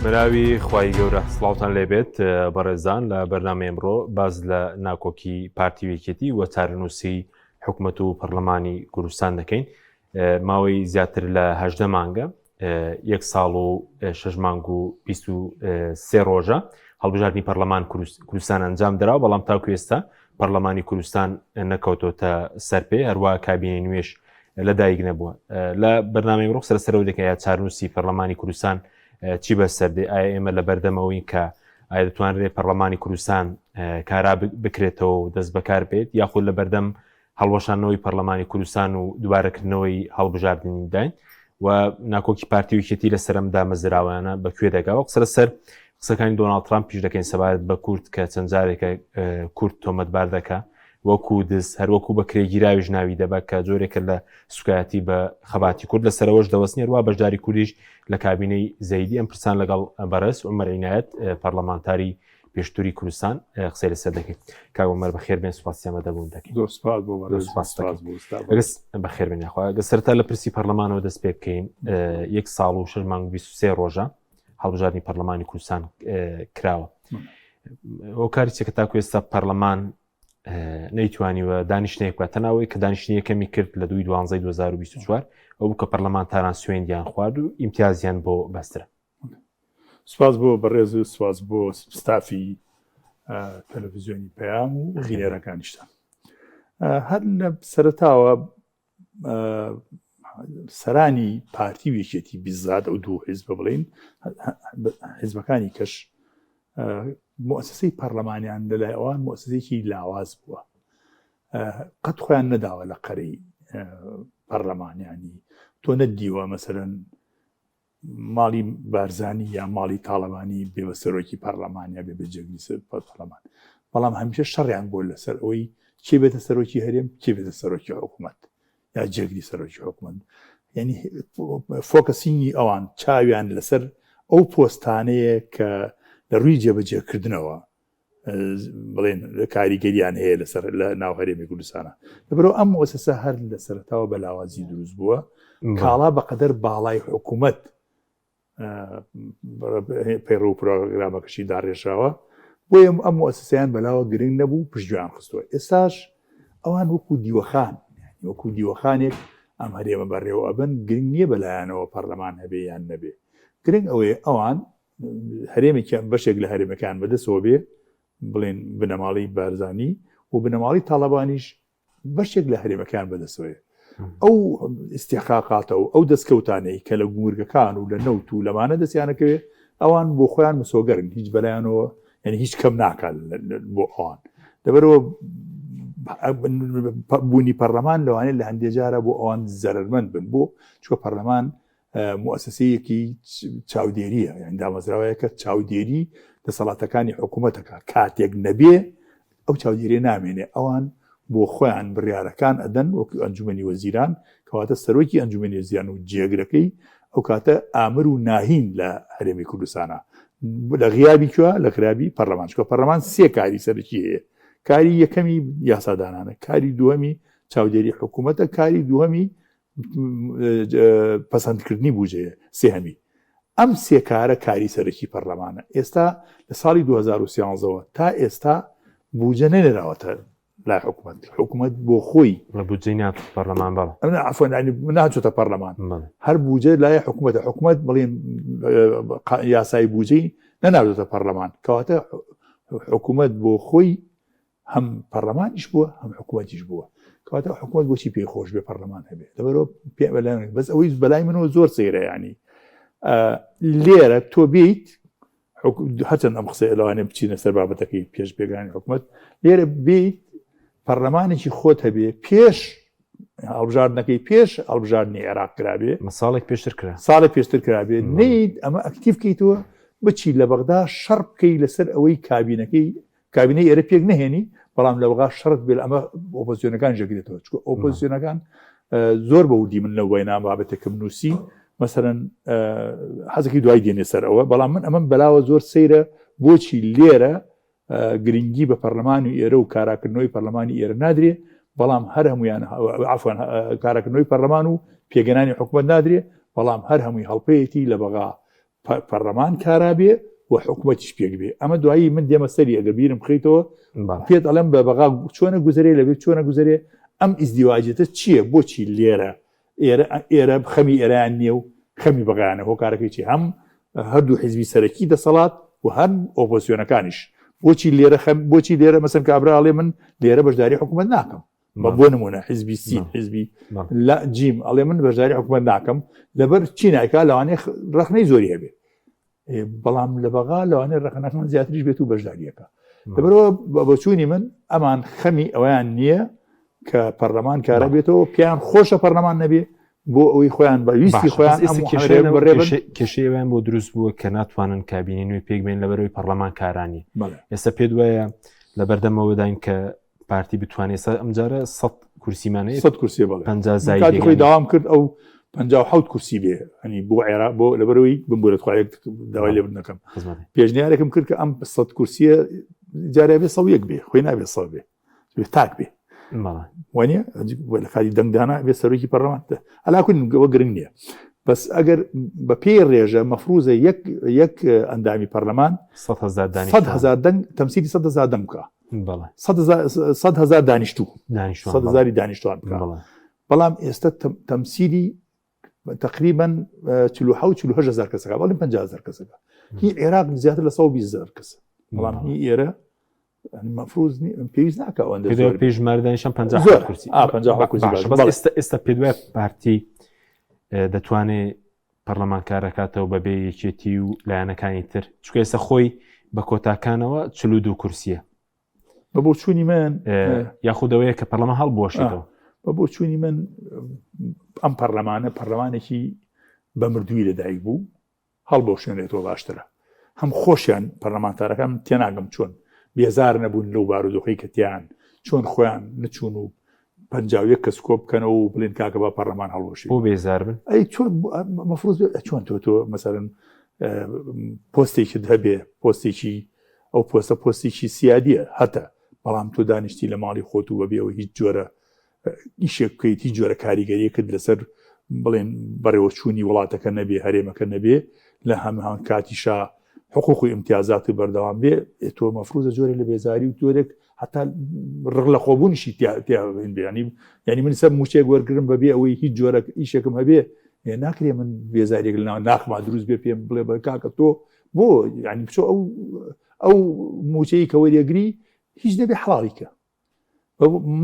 بەناوی خوای گەورە سڵاوتان لێبێت بەڕێزان لە بەرنامەی ئەمڕۆ باز لە ناکۆکی پارتی و یەکێتی و چارەنووسی حکومەت و پەرلەمانی کوردستان دەکەین ماوەی زیاتر لە هەژدە مانگە یەک ساڵ و شش مانگ و 23 ڕۆژە هەڵبژاردننی پەرلەمان کوردستان ئەنجام درا بەڵام تاکو ئێستا پەرلەمانی کوردستان نەکەوتۆتە سەرپێ هەروە کابینی نوێش لەدایک نەبووە لە بەرنامەی ڕۆ سەر سەرەوە دەکە یا چارنووسی پەرلەمانی کوردستان چی بەسەر دێ ئایا ئێمە لە بەردەمەوەین کە ئایا دەتوانرێت پەرلەمانی کوردستان کارا بکرێتەوە و دەست بەکار بێت یاخود لە بەردەم هەڵوەشانەوەی پەرلەمانی کوردستان و دووبارەکردنەوەی هەڵبژاردنی داین و ناکۆکی پارتی و یەکێتی لەسەر ئەم دامەزراوانە بە کوێ دەگاوە قسە لەسەر قسەکانی دۆناڵد ترامپیش دەکەین سەبارەت بە کورد کە چەند جارێکە کورد تۆمەتبار دەکا وەکو دز هەروەکو بە کرێگیراویش ناوی دەبە کە جۆرێکە لە سوکایەتی بە خەباتی کورد لەسەرەوەش دەوەستنی هەروە بەشداری کوردیش لە کابینەی زەیدی ئەم پرسان لەگەڵ بەڕێز عومەر عینایەت پەرلەمانتاری پێشتوری کوردستان قسەی لەسەر دەکەین کاک عومەر بەخێر بێن سوپاسی ئامادەبوون دەکەین زۆر سپاس بۆ بەڕێز سپاس سپاس بۆ ئوستاد. ئەگەر بەخێر بێن یاخوا ئەگەر سەرەتا لە پرسی پەرلەمانەوە دەست پێ بکەین یەک ساڵ و شەش مانگ و 23 ڕۆژە هەڵبژاردنی پەرلەمانی کوردستان کراوە هۆکاری چێکە تاکو ئێستا پەرلەمان نەیتوانیوە دانیشتێک بکات تەناوەی کە دانیشتنی یەکەمی کرد لە دوی دوانزەی 2024 ئەو بوو کە پەرلەمانتاران سوێندیان خوارد و ئیمتیازیان بۆ بەسترا. سپاس بۆ بەڕێز و سپاس بۆ ستافی تەلەڤزیۆنی پەیام و بینەرەکانیشتان. هەر لە سەرەتاوە سەرانی پارتی و یەکێتی بیزات ئەو دوو حیزبە بڵین حیزبەکانی کەش موسسەی پەرلەمانیان لەلای ئەوان موسسەیەکی لاواز بووە قەت خۆیان نەداوە لە قەرەی پەرلەمانیانی تۆ نەدیوە مەسەرەن ماڵی بارزانی یا ماڵی تاڵەبانی بێ بە سەرۆکی پەرلەمان یا بێ بە جێگری پەرلەمان بەڵام هەمیشە شەڕیان بۆ لەسەر ئەوەی کێ بێتە سەرۆکی هەرێم کێ بێتە سەرۆکی حکوومەت یا جێگری سەرۆکی حکوومەت یعنی focusing ی ئەوان چاویان لەسەر ئەو پۆستانەیە کە لە ڕووی جێبەجێکردنەوە بڵێن کاریگەریان هەیە لەسەر لە ناو هەرێمی کوردستانە لەبەرەوە ئەم موسسە هەر لە سەرتاوە بە لاوازی دروست بووە کاڵا بەقەدەر باڵای حکوومەت پەیڕەو پرۆگرامەکەشی داڕێژراوە بۆیە ئەم موسسەیان بەلاوە گرنگ نەبوو پشتگوێیان خستووە ئێستاش ئەوان وەکو دیوەخان وەکو دیوەخانێک ئەم هەرێمە بەڕێوە ئەبن گرنگ نییە بەلایەنەوە پەرلەمان هەبێ یان نەبێ گرنگ ئەوەیە ئەوان هەرێمێکیان بەشێک لە هەرێمەکان بەدەستەوە بێ بڵێن بنەماڵی بارزانی و بنەماڵی تاڵەبانیش بەشێک لە هەرێمەکان بەدەستەوەیە ئەو ئیستیحقاقاتە و ئەو دەستکەوتانەی کە لە گومرگەکان و لە نەوت و لەمانە دەستیانەکەوێ ئەوان بۆ خۆیان مسۆگەرن هیچ بەلایانەوە یعنی هیچ کەم ناکات بۆ ئەوان لەبەرەوە بوونی پەرلەمان لەوانەیە لە هەندێک جارە بۆ ئەوان زەرمەند بن بۆ چکە پەرلەمان موسسەیەکی چاودێریە یان دامەزراوەیەکە چاودێری دەسەڵاتەکانی حکوومەتەکە کاتێک نەبێ ئەو چاودێری نامێنێ ئەوان بۆ خۆیان بڕیارەکان ئەدەن وەکو ئەنجومەنی وەزیران کەواتە سەرۆکی ئەنجومەنی وەزیران و جێگرەکەی ئەو کاتە ئامر و ناهین لە هەرێمی کوردستانە لە غیابی کوێ لە غیابی پەرلەمان چکە پەرلەمان سێ کاری سەرەکی هەیە کاری یەکەمی یاسادانانە کاری دووەمی چاودێری حکوومەتە کاری دووەمی پەسەندکردنی بوجەیە سێهەمی ئەم سێ کارە کاری سەرەکی پەرلەمانە ئێستا لە ساڵی 2013ەوە تا ئێستا بوجە نەنێراوەتە لای حکوومەت حکوومەت بۆ خۆی لە بودجەی نات پەرلەمان بەڵێ ئەمە عفوا ناچێتە پەرلەمان هەر بودجە لای حکوومەتە حکوومەت بڵێن یاسای بودجەی نەناردۆتە پەرلەمان کەواتە حکوومەت بۆ خۆی هەم پەرلەمانیش بووە هەم حکوومەتیش بووە کەواتە حکوومەت بۆچی پێی خۆش بێ پەرلەمان هەبێ لەبەرەوە پێ بەلای بەس ئەوەی بەلای منەوە زۆر سەیرە ینی لێرە تۆ بیت هەرچەند ئەم قسەیە لەوانێ بچینە سەر بابەتەکەی پێش پێگانی حکوومەت لێرە بیت پەرلەمانێکی خۆت هەبێ پێش هەڵبژاردنەکەی پێش هەڵبژاردنی عێراق کرابێ ساڵێک پێشتر کرا ساڵێک پێشتر کرابێ نیت ئەمە ئەکتیڤ کەیتەوە بچی لە بەغدا شەڕ بکەی لەسەر ئەوەی کابینەکەی کابینەی ئێرە پێک نەهێنی بەڵام لە بەغا شەرت بێت ئەمە ئۆپۆزیسیۆنەکان ژەگرێتەوە چکە ئۆپۆزیسیۆنەکان زۆر بە وردی من لەو وەینا بابەتێکم نووسی مەسەرەن حەزەکەی دوای دێنێ سەر ئەوە بەڵام من ئەمەم بەلاوە زۆر سەیرە بۆچی لێرە گرنگی بە پەرلەمان و ئێرە و کاراکردنەوەی پەرلەمانی ئێرە نادرێ بەڵام هەر هەمویان عفوان کاراکردنەوەی پەرلەمان و پێگەنانی حکوومەت نادرێ بەڵام هەر هەمووی هەڵپەیەتی لە بەغا. پەرلەمان کارا بێ و حکوومەتیش پێک بێ ئەمە دوایی من دێمە سەری ئەگە بیرم بخەیتەوە پێت ئەڵێم بە بەغا چۆنە گوزەرێ لەبێ چۆنە گوزەرێ ئەم ئیزدیواجێتە چییە بۆچی لێرە ئێرە ئێرە خەمی ئێران نییە و خەمی بەغایانە هۆکارەکەی چی هەم هەردوو حیزبی سەرەکی دەسەڵات و هەم ئۆپۆزسیۆنەکانیش بۆچی لێرە خەم بۆچی لێرە مەسەن کابرا ئەڵێ من لێرە بەشداری حکوومەت ناکەم بە بۆ نمونە حیزبی سین حیزبی لە جیم ئەڵێ من بەشداری حکوومەت ناکەم لەبەر چی نایکا لەوانەیە ڕخنەی زۆری هەبێ بەڵام لە بەغا لەوانەیە ڕخنەکان زیاتریش بێت و بەشداریەکە لەبەرەوە بە بۆچوونی من ئەمان خەمی ئەویان نییە کە پەرلەمان کارە بێتەوە پێیان خۆشە پەرلەمان نەبێ بۆ ئەوەی خۆیان بە ویستی خۆیان کێشەیان بۆ دروست بووە کە ناتوانن کابینی نوێ پێک بێن لەبەرەوەی پەرلەمان کارانی ئێستا پێ دوایە لە بەردەمەوەداین کە پارتی بتوانێت ئێستا ئەمجارە 100 کورسیمانەیە 100 کورسی بەڵێ 50 زای خۆی داوام کرد ئەو 57 کورسی بێ ئەنی بۆ عێراق بۆ لەبەرەوەی بمبورە خوایەک داوای لێ نەکەم پێشنیارێکم کرد کە ئەم 100 کورسیە جارێ بێ 101 بێ خۆی نابێ 100 بێ تاک بێ وانە لە کاتی دەنگدانە بێ سەرۆکی پەرلەمان ئەلاکون ئەوە گرنگ نییە بەس ئەگەر بە پێی ڕێژە مەفروزە یەک یەک ئەندامی پەرلەمان 100 هزار دەنگ تەمسیلی 100 هزار دەنگ بکە 100 هزار دانیشتوو 100 هزاری دانیشتوان بکە بەڵام ئێستا تەمسیلی تقریبا 47 48 هزار کەسەکە بەڵێ 50 هزار کەسەکە هی عێراق زیاتر لە 120 هزار کەس بەڵام هی ئێرە مەفروز پێویست ناکە ئەوەندە زۆر پێش مردانیشم 50 زۆر کورسی ئا 50 کورسی باشە بەس ئێستا ئێستا پێ دوای پارتی دەتوانێت پەرلەمان کارەکاتەوە بەبێ یەکێتی و لایەنەکانی تر چونکە ئێستا خۆی بە کۆتاکانەوە 42 کورسیە بە بۆچوونی من یاخود ئەوەیە کە پەرلەمان هەڵبوەشێتەوە بە بۆچوونی من ئەم پەرلەمانە پەرلەمانێکی بە مردووی لەدایک بوو هەڵبوەشێنرێتەوە باشترە هەم خۆشیان پەرلەمانتارەکان من تێناگەم چۆن بێزار نەبوون لەو بارودۆخەی کە تیان چۆن خۆیان نچوون و 51 کەس کۆ بکەنەوە و بڵێن کاکە با پەرلەمان هەڵوەشێ بۆ بێزار بن ئەی چۆن مەفروض چۆن تۆ تۆ مەسەرن پۆستێکت هەبێ پۆستێکی ئەو پۆستە پۆستێکی سیادیە هەتە بەڵام تۆ دانیشتی لە ماڵی خۆت و بەبێ ئەوە هیچ جۆرە ئیشێک بکەیت هیچ جۆرە کاریگەریەکت لەسەر بڵێن بەڕێوەچوونی وڵاتەکە نەبێ هەرێمەکە نەبێ لە هەمان کاتیشا حقوق و ئیمتیازات و بەردەوام بێ تۆ مەفروزە جۆرێک لە بێزاری و جۆرێک حتا ڕق لە خۆبوونیشی تیاێن ینی ینی من سەر موچێک وەرگرم بەبێ ئەوەی هیچ جۆرە ئیشێکم هەبێ ناکرێ من بێزاریێک لە ناخما دروست بێ پێم بڵێ بە کاکە تۆ بۆ ینی بچۆ ئەو ئەو موچەی کە وەریەگری هیچ نەبێ حڵاڵی کە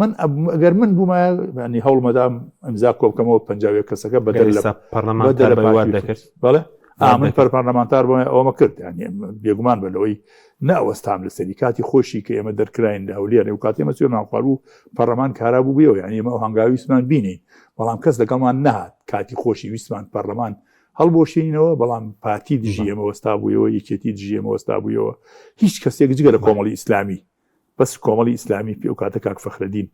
من ئەگەر من بوومایە ینی هەوڵمەدام ئەمزا کۆ بکەمەوە 51 کەسەکە بەدەر لە پەرلەمان دەکرد بەڵێ من پەر پەرلەمانتار بۆ ئەومە کرد ینی بێگومان بە لەوەی نەوەستام لەسەری کاتی خۆشی کە ئێمە دەرکراین لە هەولێر و کاتی ئێمە سوێمان خوارد پەرلەمان کارا بوو بوویەوە یعنی ئێمە ئەو هەنگاوی ویستمان بینین بەڵام کەس لەگەڵمان نەهات کاتی خۆشی ویستمان پەرلەمان هەڵبوەشێنینەوە بەڵام پارتی دژی ئێمە وەستا بوویەوە یەکێتی دژی ئێمە وەستا بوویەوە هیچ کەسێک جگە لە کۆمەڵی ئیسلامی بەس کۆمەڵی ئیسلامی پێ و کاتە کاک فەخرەدین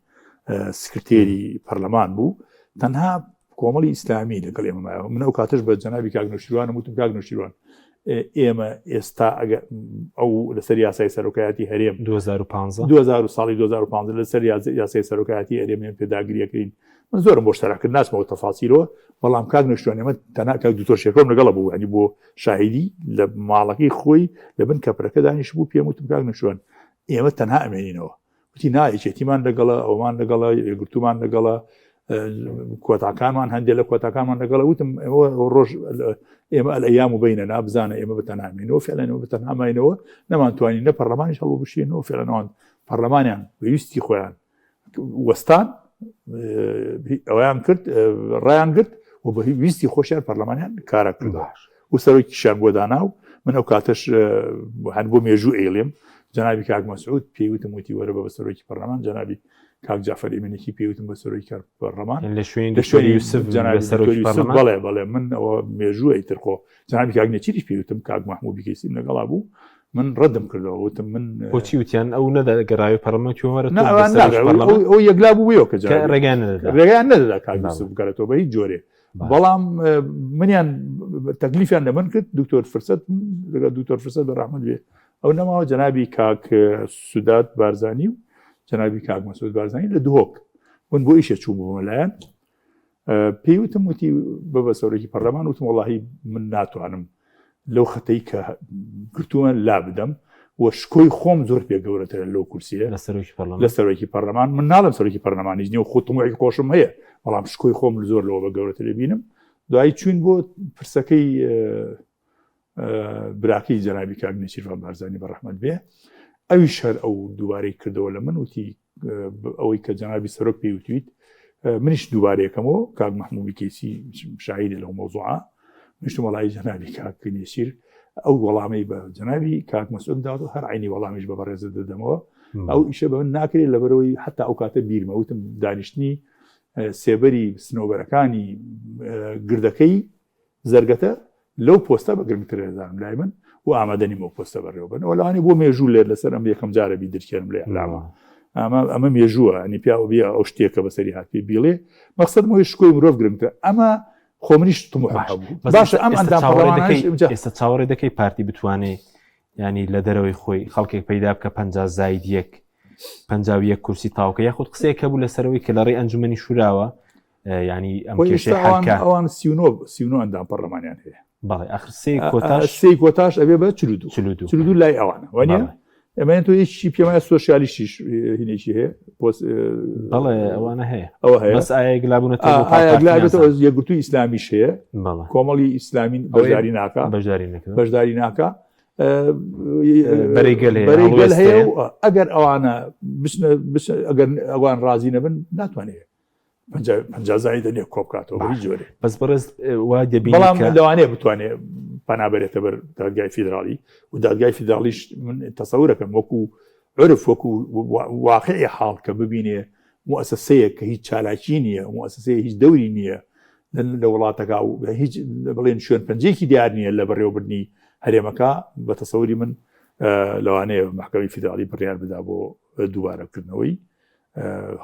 سکرتێری پەرلەمان بوو تەنها کۆمەڵی ئیسلامی لەگەڵ ئێمە مایەوە من ئەو کاتەش بە جەنابی کاک نەوشیروانم وتم کاک نەوشیروان ئێمە ئێستا ئەگە ئەو لەسەر یاسای سەرۆکایەتی هەرێم 2015 2000 ساڵی 2015 لەسەر یاسای سەرۆکایەتی هەرێم ئێمە پێداگریەکەین من زۆرم بۆ شەرح کرد ناچمەوە تەفاسیلەوە بەڵام کاک نەوشیروان ئێمە تەنها کاک دکتۆر شێرکۆم لەگەڵە بوو ینی بۆ شاهیدی لە ماڵەکەی خۆی لە بن کەپرەکە دانیش بوو پێم وتم کاک نەوشیروان ئێمە تەنها ئەمێنینەوە وتی نا یەکێتیمان لەگەڵە ئەومان لەگەڵە یەکگرتومان لەگەڵە کۆتاکانمان هەندێک لە کۆتاکانمان لەگەڵە وتم ئەوە ڕۆژ ئێمە ئەلیام و بینە نابزانە ئێمە بەتەنامینەوە فعلەن ئێمە بەتەناماینەوە نەمانتوانی نە پەرلەمانیش هەڵبشێنەوە فعلەنەوان پەرلەمانیان ویستی خۆیان وەستان ئەویان کرد ڕایان گرت و بە ویستی خۆشیان پەرلەمانیان کارا کرد و سەرۆکیشیان بۆ دانا و من ئەو کاتەش هەر بۆ مێژوو ئەیڵێم جەنابی کاک مەسعود پێی وتم وتی وەرە بە سەرۆکی پەرلەمان جەنابی کاک جعفر ئیمنێکی پێی وتم بە سەرۆکی کار پەرلەمان لە شوێنی لە شوێنی یوسف جەنابی سەرۆکی پەرلەمان بەڵێ بەڵێ من ئەوە مێژوو ئیتر خۆ جەنابی کاک نێچیریش پێی وتم کاک مەحموود بیکەیسیم لەگەڵا بوو من ڕەدم کردەوە وتم من بۆچی وتیان ئەو نەدەگەڕاوی پەرلەمان وەرە ئەو یەکلا بوویەوە کە ڕێگان ڕێگان نەدەدا کاک یوسف بگەڕێتەوە بە هیچ جۆرێ بەڵام منیان تەکلیفیان لە من کرد دکتۆر فرسەت لەگەڵ دکتۆر فرسەت بە ڕەحمەت بێ ئەو نەماوە جەنابی کاک سودات بارزانی و جەنابی کاک مەسعود بارزانی لە دهۆک من بۆ ئیشێ چوو بوومە لایەن پێی وتم وتی بە بە سەرۆکی پەرلەمان وتم وەڵاهی من ناتوانم. لەو خەتەی کە گرتووە لا بدەم و شکۆی خۆم زۆر پێ گەورەترە لەو کورسیە لە سەرۆکی پەرلەمان لە سەرۆکی پەرلەمان من ناڵم سەرۆکی پەرلەمانیش نیە و خۆ تموحی خۆشم هەیە بەڵام شکۆی خۆم زۆر لەوە بە گەورەتر بینم دوایی چوین بۆ پرسەکەی براکەی جەنابی کاک نێچیرڤان بارزانی بە ڕەحمەت بێ ئەویش هەر ئەو دووبارەی کردەوە لە من وتی ئەوەی کە جەنابی سەرۆک پێی وتویت منیش دووبارەیەکەمەوە کاک مححمودی کەیسی شاهیدە لەو مەوزوعە منیشتم وەڵی جەنابی کاک نێچیر ئەو وەڵامەی بە جەنابی کاک مەسعود داوە هەر عینی وەڵامیش بە بەڕێزت دەدەمەوە ئەو ئیشە بە من ناکرێت لەبەرەوەی حتا ئەو کاتە بیرمە وتم دانیشتنی سێبەری سنۆبەرەکانی گردەکەی زەرگەتە لەو پۆستە بە گرنگتر دەزانم لای من و ئامادە نیم ئەو پۆستە بەڕێوەبەرن ئەوە لەوانەیە بۆ مێژوو لێر لەسەر ئەم یەکەم جارە بیدرکێنم لە ئیعلامە ئەمە ئەمە مێژووە ئەنی پیاو بیا ئەو شتێکە بەسەری هاتبێ بیڵێ مەقسەدم ئەوەیە شکۆی مرۆڤ گرنگترە ئەمە خۆ منیش طموحم باش هەبوو بەس باشە ئێستا ئەم ئێستا ئەندام چاوەڕێ پەڕلەمانانەش دەکەی ئینجا ئێستا چاوەڕێ دەکەی پارتی بتوانێ ینی لە دەرەوەی خۆی خەڵکێک پەیدا بکە 50 زاید یەک 51 کورسی تاوکە یاخود قسەیەک هەبوو لەسەرەوەی کە لە ڕێی ئەنجومەنی شوراوە ینی ئەم کێشەی حەلکە ئەوان 39 ئەندام پەرلەمانیان هەیە بەڵێ ئەخر سێ کۆتاش سێ کۆتاش ئەبێ بە 42 42 لای ئەوانە وانە ئەمە تۆ یەکی پێمە سۆسیالیستیش هینێکی هەیە بەڵێ ئەوانە هەیە ئەوە هەیە بەس ئایا گلابوونەتەوە گلابێتەوە یەکگرتووی ئیسلامیش هەیە کۆمەڵی ئیسلامی بەشداری ناکە بەشداری بەشداری ناکە بەرەی گەل هەیە ئەگەر ئەوانە بچنە ئەگەر ئەوان ڕازی نەبن ناتوانێت 50 زایدە نیە کۆبکاتەوە بە هیچ جۆرێ بەس بەڕێز وا دەبینی بەڵام لەوانەیە بتوانێت پەنابەرێتە بەر دادگای فیدراڵی و دادگای فیدراڵیش من تەسەورەکەم وەکو عرف وەکو واقعی حاڵ کە ببینێ موسسەیەک کە هیچ چالاکی نییە موسسەیە هیچ دەوری نییە لە وڵاتەکە و هیچ بڵێن شوێن پەنجەیەکی دیار نییە لە بەڕێوەبردنی هەرێمەکە بە تەسەوری من لەوانەیە محکمەی فیدراڵی بڕیار بدا بۆ دووبارەکردنەوەی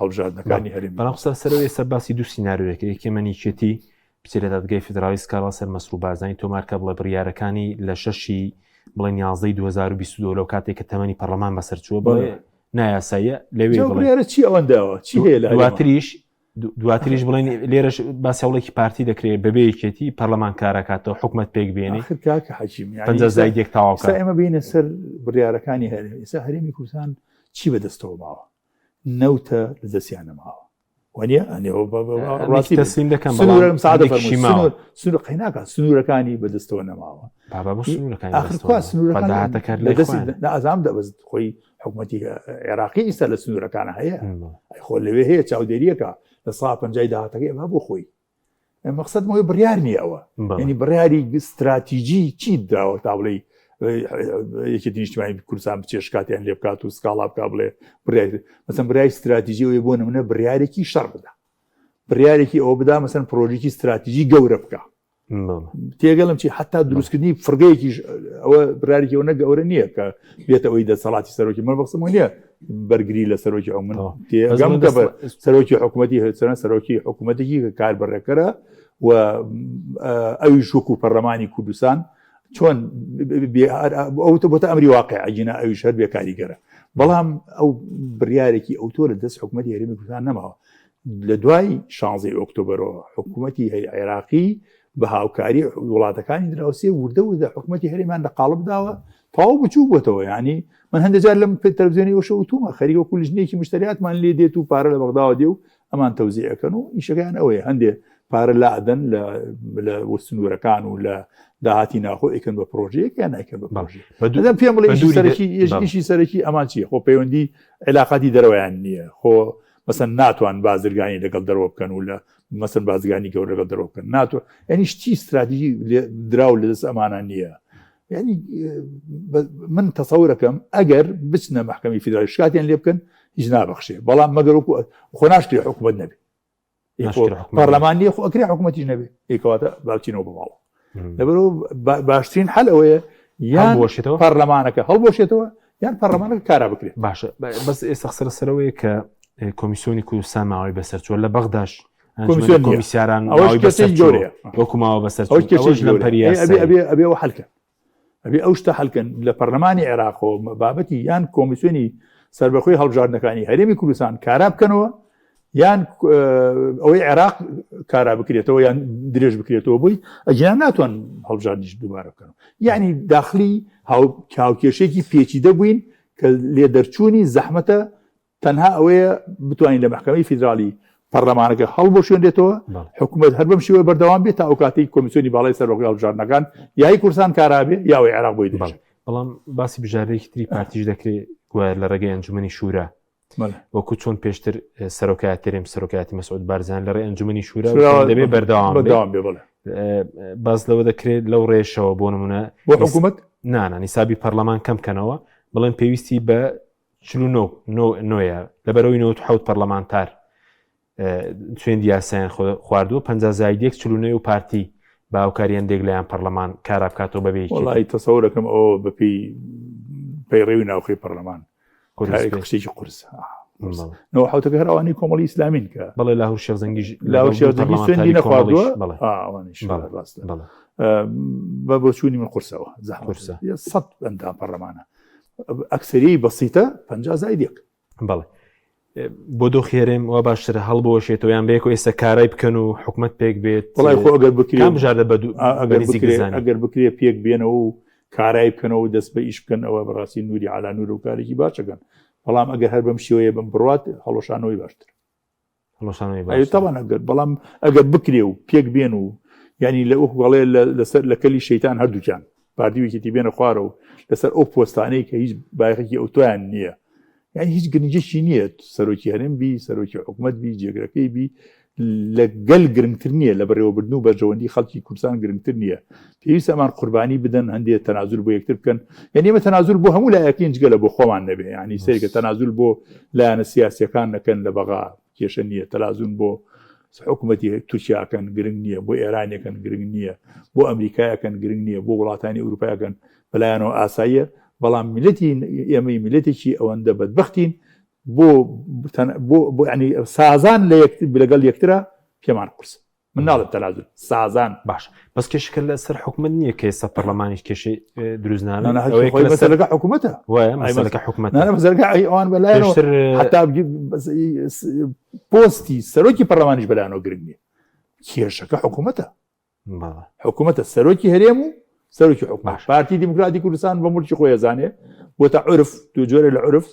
هەڵبژاردنەکانی هەرێم. بەڵام قسە سەرەوە ئێستا باسی دوو سیناریۆیەکە یەکێ مەنیکێتی بچێت لە دادگای فیدراڵی سکاڵا سەر مەسرور بارزانی تۆمارکە بڵێ بڕیارەکانی لە شەشی بڵێن یازدەی 2022 لەو کاتێک کە تەمەنی پەرلەمان بەسەر چووە بڵێ نایاساییە لەوێ بڵێ چی ئەوەنداوە چی هەیە لە دواتریش دواتریش بڵێن لێرەش باسی هەوڵێکی پارتی دەکرێت بەبێ یەکێتی پەرلەمان کاراکاتەوە حکومت پێک بێنێ کاکە حەکیم پەنجا زاید یەک تەواو ئێمە بینە سەر بڕیارەکانی هەرێم ئێستا هەرێمی کوردستان چی بەدەستەوە ماوە نەوتە لە دەستیان نەماوە وانە ڕاستی تەسلیم دەکەم سنوور قەیناکە سنوورەکانی بەدەستەوە نەماوە ئازام دەبست خۆی حکوومەتی عێراقی ئیستا لە سنوورەکانە هەیە خۆ لەوێ هەیە چاودێریەکە لە سا پەنجای داهاتەکەی ئەمە بۆ خۆی مەقسەد مەوەی بڕیار نییە ئەوە ینی بڕیاری استراتیجی چی داوە تا بڵێ یەکێتی نیشتمانی کوردستان بچێ شکاتیان لێ بکات و سکاڵا بکا بڵێ بڕیار مەسەن بڕیاری استراتیجی ئەوەی بۆ نمونە بڕیارێکی شەڕ بدا بڕیارێکی ئەوە بدا مەسەن پرۆژێکی استراتیجی گەورە بکە تێگەڵم چی حتا دروستکردنی فڕگەیەکیش ئەوە بڕارێکی ئەوە گەورە نییە کە بێتە ئەوی دەسەڵاتی سەرۆکی من بەخسم نییە بەرگری لە سەرۆکی ئەو من تێگەم کە بە سەرۆکی حکوومەتی هەچەنە سەرۆکی حکوومەتێکی کە کار بەڕێکەرە و ئەویش وەکو پەرلەمانی کوردستان چۆن ئەو بۆتە ئەمری واقع ئەگینا ئەویش هەر بێکاریگەرە بەڵام ئەو بڕیارێکی ئەو تۆ لە دەست حکوومەتی هەرێمی کوردستان نەماوە لە دوای شانزەی ئۆکتۆبەرەوە حکوومەتی هەی عێراقی بە هاوکاری وڵاتەکانی دراوسێ وردە وردە حکوومەتی هەرێمان لە قاڵب داوە تەواو بچوو بۆتەوە ینی من هەندێک جار لەم تەلەڤزیۆنی وشە وتومە خەریک وەکو لیژنەیەکی مشتریاتمان لێ دێت و پارە لە بەغداوە دێ و ئەمان تەوزیعەکەن و ئیشەکەیان ئەوەیە هەندێ پارە لا ئەدەن لە لە سنوورەکان و لە داهاتی ناخۆ ئەیکەن بە پرۆژەیەک یان نایکەن بە پرۆژەیەک بەدەم پێم بڵێ ئیشی سەرەکی ئیشی سەرەکی ئەمان چییە خۆ پەیوەندی علاقاتی دەرەوەیان نییە خۆ مەسەن ناتوان بازرگانی لەگەڵ دەرەوە بکەن و لە مەسەن بازرگانی گەورە لەگەڵ دەرەوە بکەن ناتوان یعنی شتی استراتیژی دراو لە دەست ئەمانە نییە یعنی من تەسەورەکەم ئەگەر بچنە مەحکەمی فیدرالی شکاتیان لێ بکەن هیچ نابەخشێ بەڵام مەگەر وەکو خۆ ناشکرێ حکوومەت نەبێ پەرلەمان نییە خۆ ئەکرێ حکوومەتیش نەبێ ئێکەواتە باچینەوە بە ماڵەوە لەبەرەوە باشترین حل ئەوەیە یان بۆشێتەوە پەرلەمانەکە هەڵبۆشێتەوە یان پەرلەمانەکە کارا بکرێت باشە بەس ئێستا قسە لەسەرەوەیە کە کۆمیسیۆنی کوردستان ماوەی بەسەر چووە لە بەغداش کۆمیسیۆن نییە. کۆمیسیاران ئەوەش ماوەی بەسەر کێشەی چووە. گەورەیە. وەکو ماوە بەسەر ئەوەش چوو. کێشەی ئەوەش لەم گەورەیە. پەری ئەبێ یاسایی. ئەبێ ئەبێ ئەوە حەلکەن ئەبێ ئەو شتە حەلکەن لە پەرلەمانی عێراقەوە بابەتی یان کۆمیسیۆنی سەربەخۆی هەڵبژاردنەکانی هەرێمی کوردستان کارا بکەنەوە. یان ئەوەی عێراق کارا بکرێتەوە یان درێژ بکرێتەوە بووی ئەگینا ناتوان هەڵبژاردنیش دووبارە بکەن یعنی داخلی هاوکێشێکی پێچیدە بووین کە لێ دەرچوونی زەحمەتە تەنها ئەوەیە بتوانین لە مەحکەمەی فیدراڵی پەرلەمانەکە هەڵبوەشێنرێتەوە، حکومەت هەر بەم شێوەیە بەردەوام بێت تا ئەو کاتەی کۆمیسیۆنی باڵای سەربەخۆی هەڵبژاردنەکان یای کوردستان کارا بێ یا ئەوەی عێراق بۆی درێژە. بەڵام باسی بژاردەیەکی تری پارتیش دەکرێت گوایە لە ڕێگەی ئەنجومەنی شورا وەکو چۆن پێشتر سەرۆکایەتی هەرێم سەرۆکایەتی مەسعود بارزان لە ڕێ ئەنجومەنی شورا دەبێ بەردەوام بەردەوام بێ بەڵێ باس لەوە دەکرێت لەو ڕێشەوە بۆ نمونە بۆ حکوومەت نانا نیسابی پەرلەمان کەم کەنەوە بڵێن پێویستی بە 49 نۆیە لەبەرەوەی 97 پەرلەمانتار سوێندی یاسایان خواردووە 50 زاید یەک 49 و پارتی بە هاوکاری هەندێک لایەن پەرلەمان کارا بکاتەوە بەبێ یەکێتی. وەڵی تەسەورەکەم ئەوە بەپێی پەیڕەوی ناوخۆی پەرلەمان قسێکی قورسە. نەوە حوتەکە هەر ئەوانەی کۆمەڵی ئیسلامین کە بەڵێ لاهور شێخزەنگیش لاهور شێخزەنگی سوێندی نەخواردووە ئەوانیش ڕاستە بە بۆچوونی من قورسەوە زەحمەت سەد ئەندام پەرلەمانە ئەکسەریی بەسیتە 50 زاید یەک. بەڵێ بۆ دۆخی هەرێم وا باشترە هەڵبوەشێتەوە یان بەیەکەوە ئێستا کارای بکەن و حکومەت پێک بێت وڵای خۆ ئەگەر بکرێ کام بژاردە بە دوو ئەگەر بکرێ ئەگەر بکرێ پێک بێنەوە و کارای بکەنەوە و دەست بە ئیش بکەن ئەوە بەڕاستی نوری علا نور و کارێکی باشەکەن بەڵام ئەگەر هەر بەم شێوەیە بم بڕات هەڵۆشانەوەی باشتر هەڵۆشانەوەی باشتر تاوان ئەگەر بەڵام ئەگەر بکرێ و پێک بێن و ینی لە وەکو بەڵێ لەسەر لە کەلی شەیتان هەردووکیان پارتی و یەکێتی بێنە خوارەوە لەسەر ئەو پۆستانەی کە هیچ بایەخێکی ئەوتۆیان نییە یعنی هیچ گرنگێکی نییە سەرۆکی هەرێم بی سەرۆکی حکوومەت بی جێگرەکەی بی لە گەل گرنگتر نییە لە بەڕێوەبردن و بەرژەوەندی خەڵکی کوردستان گرنگتر نییە پێویستە ئەمان قوربانی بدەن هەندێک تەنازول بۆ یەکتر بکەن یعنی ئێمە تەنازول بۆ هەموو لایەکین جگە لە بۆ خۆمان نەبێ یعنی سەیرکە تەنازول بۆ لایەنە سیاسیەکان نەکەن لە بەغا کێشە نییە تەلازون بۆ حکوومەتی تورکیاکەن گرنگ نییە بۆ ئێرانەکەن گرنگ نییە بۆ ئەمریکایەکەن گرنگ نییە بۆ وڵاتانی ئەوروپایەکەن بەلایەنەوە ئاساییە بەڵام میلەتی ئێمەی میلەتێکی ئەوەندە بەدبختین بۆ بۆ ینی سازان لە لەگەڵ یەکترا پێمان قورسە من ناڵێم تەنازول سازان. باش بەس کێشەکە لەسەر حکومەت نییە کە ئێستا پەرلەمانیش کێشەی دروست نابێت نا، نا، ئەوەیە کە خۆی لەسەر مەسەلەکە حکومەتە وایە ئەی مەسەلەکە حکومەتە نا، نا، مەسەلەکە ئەی ئەوان بەلایەنەوە پێشتر حتا بگی- بەس ئی- س- پۆستی سەرۆکی پەرلەمانیش بەلایەنەوە گرنگ نییە کێشەکە حکومەتە بەڵێ حکومەتە سەرۆکی هەرێم و سەرۆکی حکومەت باش. پارتی دیموکراتی کوردستان بە مڵکی خۆی ئەزانێ بۆتە عورف دوو جۆرە لە عورف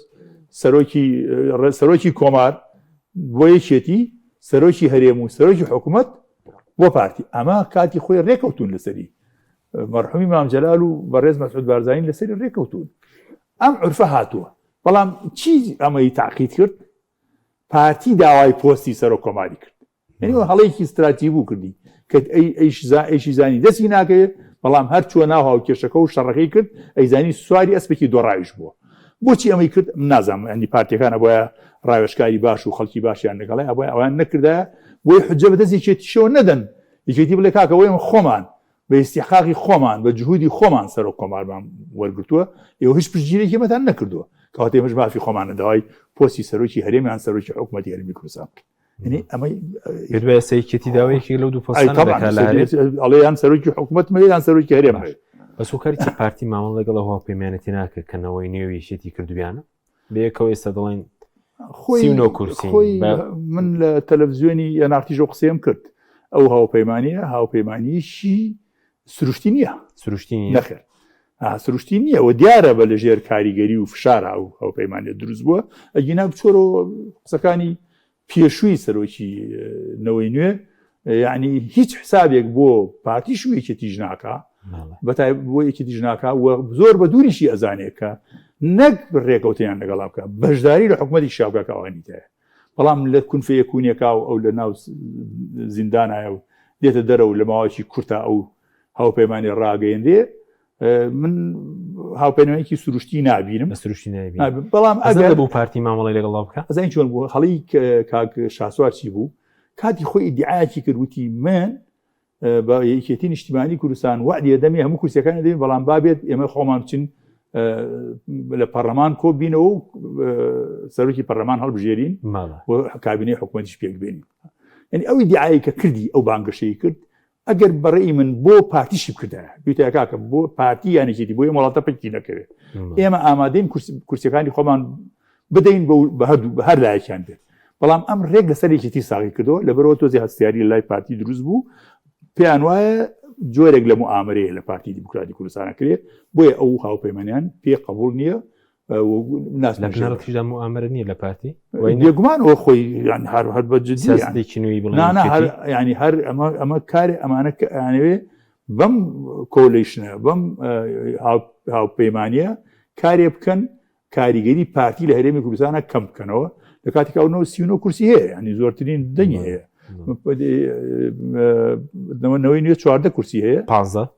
سەرۆکی سەرۆکی کۆمار بۆ یەکێتی سەرۆکی هەرێم و سەرۆکی حکومەت بۆ پارتی ئەمە کاتی خۆی ڕێکەوتون لەسەری مەرحومی مام جەلال و بەڕێز مەسعود بارزانی لەسەری ڕێکەوتون ئەم عورفە هاتووە بەڵام چی ئەمەی تاقید کرد پارتی داوای پۆستی سەرۆک کۆماری کرد یعنی هەڵەیەکی ستراتیژی بوو کردی کە ئەیشی زانی دەستی ناکەوێت بەڵام هەر چوە ناو هاوکێشەکە و شەڕەکەی کرد ئەیزانی سواری ئەسپێکی دۆڕاویش بووە بۆچی ئەمەی کرد نازانم ئەنی پارتیەکان ئەبوایە ڕاوێژکاری باش و خەڵکی باشیان لەگەڵی ئەبوایە ئەویان نەکردایە بۆی حجە بەدەست یەکێتیشەوە نەدەن یەکێتی بڵێ کاکە ئێمە خۆمان بە ئیستیحقاقی خۆمان بە جهودی خۆمان سەرۆک کۆمارمان وەرگرتووە ئێوە هیچ پشتگیرێکی ئێمەتان نەکردووە کەواتە ئێمەش مافی خۆمانە داوای پۆستی سەرۆکی هەرێم یان سەرۆکی حکوومەتی هەرێمی کوردستان بکەین یعنی ئەمەی پێت وایە سەرۆکێتی داوای یەکێک لەو دوو پۆستانە دەکات لە هەرێم؟ ئەڵێ یان سەرۆکی حکوومەت مەوێ یان سەرۆکی هەرێم باش. بەس هۆکاری چی پارتی مامەڵە لەگەڵ ئەو هاوپەیمانێتی ناکرد کە نەوەی نوێ و یەکێتی کردویانە بەیەکەوە ئێستا دەڵێن خۆی 39 کورسی خۆی من لە تەلەڤزیۆنی ئێنارتیژۆ قسەیم کرد ئەو هاوپەیمانیە هاوپەیمانیشی سروشتی نییە سروشتی نییە نەخێر سروشتی نییە و دیارە بە لەژێر کاریگەری و فشارە ئەو هاوپەیمانیە دروست بووە ئەگینا بچۆرەوە قسەکانی پێشووی سەرۆکی نەوەی نوێ یعنی هیچ حسابێک بۆ پارتیش و یەکێتیش ناکا بەتای بۆ یەکێتیش ناکا و زۆر بە دووریشی ئەزانێت کە نەک ڕێکەوتیان لەگەڵا بکە بەشداری لە حکوومەتی شاوکە کاوانی تایە بەڵام لە کونفەیەکونیەکە و ئەو لە ناو زیندانایە و دێتە دەرەوە لە ماوەیەکی کورتا ئەو هاوپەیمانی ڕاگەیەندێ من هاوپەیمانێکی سروشتی نابینم سروشتی نابینم بەڵام ئەگەر بوو پارتی مامەڵی لەگەڵ بکە ئەزانی چۆن بوو هەڵی کاک شاسوار چی بوو کاتی خۆی ئیدعایەکی کرد وتی من بە یەکێتی نیشتیمانی کوردستان وعدی دەمی هەموو کورسیەکانی دەین بەڵام بابێت ئێمە خۆمان بچین لە پەرلەمان کۆ بینەوە و سەرۆکی پەرلەمان هەڵبژێرین و کابینەی حکوومەتیش پێک بێنین یعنی ئەو ئیدعایەی کە کردی ئەو بانگەشەی کرد ئەگەر بەڕێی من بۆ پارتیشی بکردایە بیتە کاکە بۆ پارتی یان یەکێتی بۆ ئێمە وڵاتە پەکی نەکەوێت ئێمە ئامادەین کورسیەکانی خۆمان بدەین بە هەردوو بە هەر لایەکیان بێت. بەڵام ئەم ڕێک لەسەر یەکێتی ساغی کردەوە لەبەرەوە تۆزی هەستیاری لای پارتی دروست بوو پێیان وایە جۆرێک لە موئامەرەیە لە پارتی دیموکراتی کوردستان کرێ بۆیە ئەو هاوپەیمانیان پێ قبول نییە لە بنەڕەتیشدا موئامەرە نییە لە پارتی بێگومان ئەوە خۆی یان هەر هەر بە جدی سیاسەتێکی نوێی بڵێن نا هەر ینی هەر ئەمە ئەمە کارێ ئەمانە کە ئەیانەوێ بەم coalition ە بەم هاوپەیمانیە کارێ بکەن کاریگەری پارتی لە هەرێمی کوردستانە کەم بکەنەوە لە کاتێک ئەو 99 کورسی هەیە ینی زۆرترین دەنگی هەیە نەوەی نوێ 14 کورسی هەیە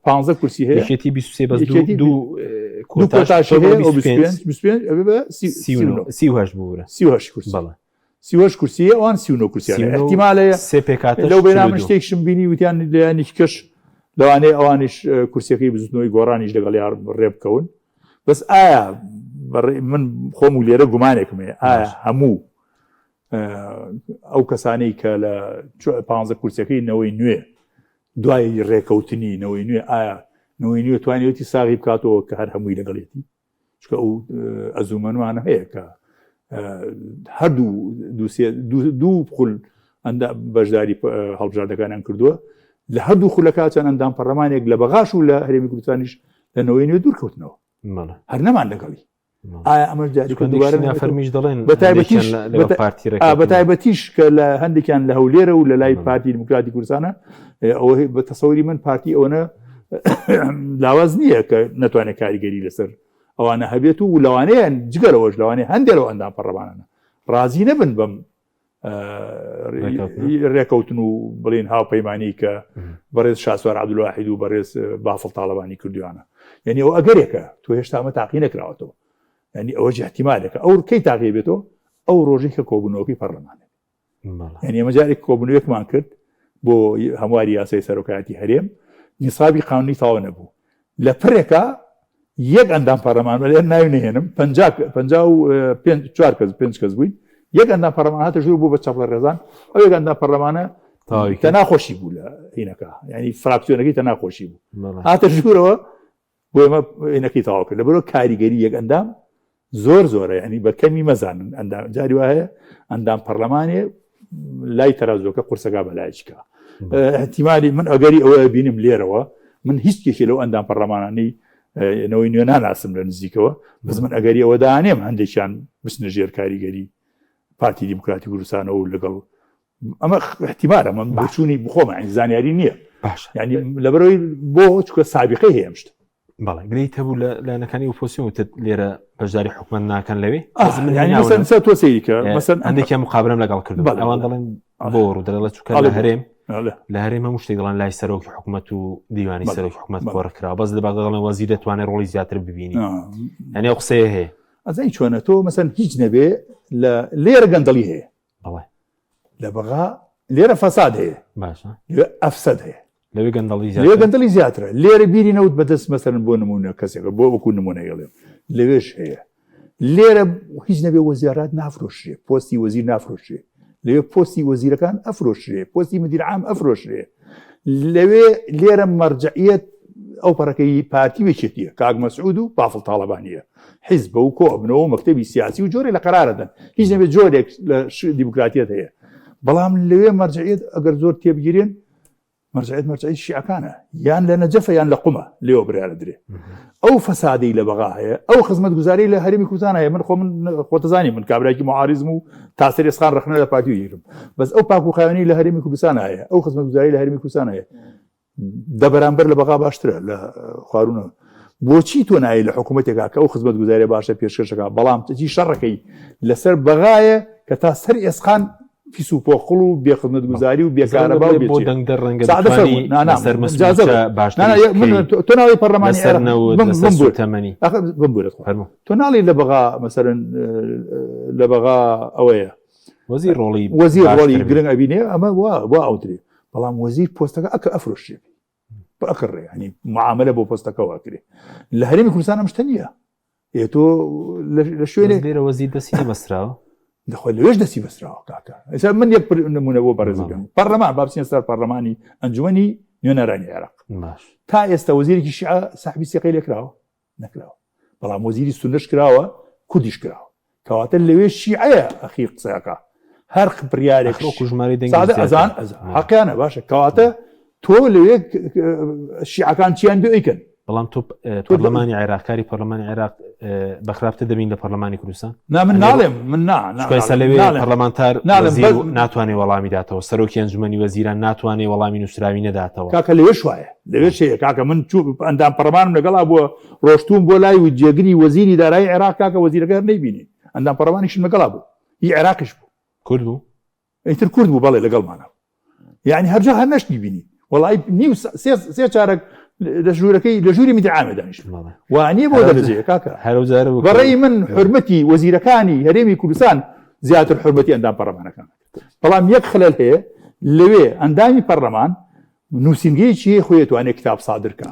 15 کورسی هەیە یەکێتی 23 بەس دوو کۆتاش هەیە بوورە 38 کورسی بەڵێ 38 کورسی ئەوان 39 کورسیان احتیمالەیە سێ پێکات لەو بەینا من شتێکشم بینی وتیان لایەنێکی کەش لەوانەیە ئەوانیش کورسیەکەی بزوتنەوەی گۆڕانیش لەگەڵ یار ڕێ بکەون بەس ئایا من خۆم و لێرە گومانێکم هەیە ئایا هەموو ئەو کەسانەی کە لە پ کورسەکەی نەوەی نوێ دوای ڕێکەوتنی نەوەی نوێ ئایا نەوەی نوێ توانیوەتی ساغی بکاتەوە کە هەر هەمووی لەگەڵێتی چکە ئەو ئەزومەنوانە هەیە کە هەردوو دوو خول ئەندا بەشداری هەڵبژاردەکانیان کردووە لە هەردوو خولەکە چەند ئەندام پەرلەمانێک لە بەغاش و لە هەرێمی کوردستانیش لە نەوەی نوێ دوور کەوتنەوە هەر نەمان لەگەڵی ئایا ئەمەش جارێکە دووبارە نافەرمیش دەڵێن بەتایبەتیش پارتی بەتایبەتیش کە لە هەندێکیان لە هەولێرە و لە لای پارتی دیموکراتی کوردستانە ئەوە بە تەسەوری من پارتی ئەوەنە لاواز نییە کە نەتوانێت کاریگەری لەسەر ئەوانە هەبێت و لەوانەیە جگەرەوەش لەوانەیە هەندێک لەو ئەندام پەڕەمانانە ڕازی نەبن بەم ڕێکەوتن و بڵین هاوپەیمانی کە بەڕێز شاسوار عبدالواحید و بەڕێز بافڵ تاڵەبانی کردویانە یعنی ئەو ئەگەرێکە تۆ هێشتا ئەمە تاقی نەکراوەتەوە یعنی ئەوە احتیمالێکە ئەو کەی تاقی بێتەوە ئەو ڕۆژی کە کۆبوونەوەکەی پەرلەمانە یعنی ئەمە جارێک کۆبوونەوەیەکمان کرد بۆ هەمواری یاسای سەرۆکایەتی هەرێم نیسابی قانونی تەواو نەبوو لە پرێکا یەک ئەندام پەرلەمان لێ ناوی نهێنم چوار کەس پێنج کەس بووین یەک ئەندام پەرلەمان هاتە ژوور بوو بە چەپڵە ڕێزان ئەو یەک ئەندام پەرلەمانە تەنا خۆشی بوو لە هینەکە ینی فراکسیۆنەکەی تەنا خۆشی بوو هاتە ژوورەوە بۆ ئێمە هینەکەی تەواو کرد لەبەرەوە کاریگەری یەک ئەندام زۆر زۆرە ینی بە کەمی مەزانن ئەندام جاری وایە ئەندام پەرلەمانێ لای تەرازۆکە قورسەکە بەلایچکە احتیمالی من ئەگەری ئەوە بینم لێرەوە من هیچ کێکی لەو ئەندام پەرلەمانانی نەوەی نوێ ناناسم لە نزیکەوە بەس من ئەگەری ئەوە دانێم هەندێکیان بچنە ژێر کاریگەری پارتی دیموکراتی کوردستانەوە و لەگەڵ ئەمە احتیمالە من بۆچوونی بخۆمە زانیاری نییە باش ینی لەبەرەوەی بۆ چکە سابقەی هەیە شت بەڵێ گلەیت هەبوو لە لایەنەکانی ئۆپۆزسیۆن وتت لێرە بەشداری حکومەت ناکەن لەوێ بەس من یعنی مەسەن سەر تۆ سەیری کە مەسەن هەندێکیان مقابلەم لەگەڵ کردو بەڵێ، ئەوان بەڵێ. دەڵێن بۆ ڕوو دەڵێ چونکە ئەڵێ لە بۆ. هەرێم ئەڵێ. لە هەرێم هەموو شتێک دەڵێن لای سەرۆکی حکومەت و دیوانی بەڵێ، سەرۆکی حکومەت بەڵێ. قۆرخ کراوە بەس لە بەغدا دەڵێن وەزیر دەتوانێت ڕۆڵی زیاتر ببینی آه. یعنی ئەو قسەیە هەیە ئەزانی چۆنە تۆ مەسەن هیچ نەبێ لە لێرە گەندەڵی هەیە بەڵێ لە بەغا لێرە فەساد هەیە باشە لێ ئەفسەد هەیە لەوێ گەندەڵی لێ گەندەڵی زیاترە لێرە بیری نەوت بەدەست مەسەرن بۆ نمونە کەسێکە بۆ وەکو نمونە گەڵێم لەوێش هەیە لێرە هیچ نەبێ وەزیارات نافرۆشرێ پۆستی وەزیر نافرۆشرێ لەوێ پۆستی وەزیرەکان ئەفرۆشرێ پۆستی مدیر عام ئەفرۆشرێ لەوێ لێرە مەرجعیت ئەو پەڕەکەی پارتی وێچێتیە کاک مەسعود و بافڵ تاڵەبانیە حیزبە و کۆبنەوە و مەکتەبی سیاسی و جۆرێک لە قەرارەدەن هیچ نەبێت جۆرێک لە دیموکراتیەت هەیە بەڵام لەوێ مەرجعیت ئەگەر زۆر تێبگیرێن مەرجعیت مەرجعیت شیعەکانە یان لە نەجەفە یان لە قومە لێوە بڕیارە درێ ئەو فەسادەی لە بەغا هەیە ئەو خزمەتگوزاری لە هەرێمی کوردستان هەیە من خۆ من خۆتەزانی من کابراکی معارزم و تاسەر ئێسقان ڕەخنە لە پارتی گیرم بەس ئەو پاک و خاوێنی لە هەرێمی کوردستان هەیە ئەو خزمەتگوزاری لە هەرێمی کوردستان هەیە دە بەرامبەر لە بەغا باشترە لە خواروونە بۆچی تۆ نایی لە حکوومەتێکا کە ئەو خزمەت گوزارە باشە پێشکەشەکە بەڵام تەجی شەڕەکەی لەسەر بەغایە کە تا سەر ئێسقان پیس و پۆخڵ و بێ خزمەتگوزاری و بێکارەبا و بۆ دەنگدەر ڕەنگە سەعدە فەرموو نا نا جازە باش نا نا من تۆ ناڵی پەرلەمانی لەسەر نەوت لەسەر سوتەمەنی ئەخ بمبورە خوا فەرموو تۆ ناڵی لە بەغا مەسەرەن لە بەغا ئەوەیە وەزیر ڕۆڵی وەزیر ڕۆڵی باشتر بێ. گرنگ ئەبینێ ئەمە وا وا ئەوترێ بەڵام وەزیر پۆستەکە ئەکە ئەفرۆشرێ ئەکڕێ ینی معاملە بۆ پۆستەکەەوە ئەکرێ لە هەرێمی کوردستان ئەم شتە نییە ئێ تۆ لە شوێنێک لێرە وەزیر دەستی نەبەستراوە دەخۆ لەوێش دەستی بەستراوە کاکە ئێستا من یەک نمونە بۆ بەڕێز بکەم پەرلەمان با بچینە سەر پەرلەمانی ئەنجومەنی نوێنەرانی عێراق باش تا ئێستا وەزیرێکی شیعە ساحبی سیقەی لێکراوە نەکراوە بەڵام وەزیری سونەش کراوە کوردیش کراوە کەواتە لەوێ شیعەیە ئەخیر قسەکە. هەر بڕیارێک ژمارەی دەنگ ئەزان حەقیانە باشە کەواتە تۆ لەوێ شیعەکان چیان بێ ئەیکەن بەڵام تۆ پەرلەمانی عێراق کاری پەرلەمانی عێراق بەخراپتر دەبین لە پەرلەمانی کوردستان نا من ناڵێم من نا لەوێ پەرلەمانتار ناتوانێت وەڵامی داتەوە سەرۆکی ئەنجومەنی وەزیران ناتوانێت وەڵامی نووسراوی نەداتەوە کاکە لەوێش وایە لەوێش هەیە کاکە من چوو ئەندام پەرلەمانم لەگەڵا بووە ڕۆشتوم بۆ لای و جێگری وەزیری دارایی عێراق کاکە وەزیرەکە هەر نەیبینی ئەندام پەرلەمانیشم لەگەڵا بوو هی عێراقیش بوو کورد بوو ئیتر کورد بوو بەڵێ لەگەڵمانە یعنی هەرجا هەر نەشتی بینی وەڵی نیو سێ چارەک لە ژوورەکەی لە ژووری میدی عامێ دانیشت وانیە بۆ دەرەجەیە کاکە هەرجارە بەڕێی من حرمەتی وەزیرەکانی هەرێمی کوردستان زیاتر حرمەتی ئەندام پەرلەمانەکان بەڵام یەک خلل هەیە لەوێ ئەندامی پەرلەمان نووسینگەیەکی هەیە خۆی ئەتوانێت کتاب سادرکە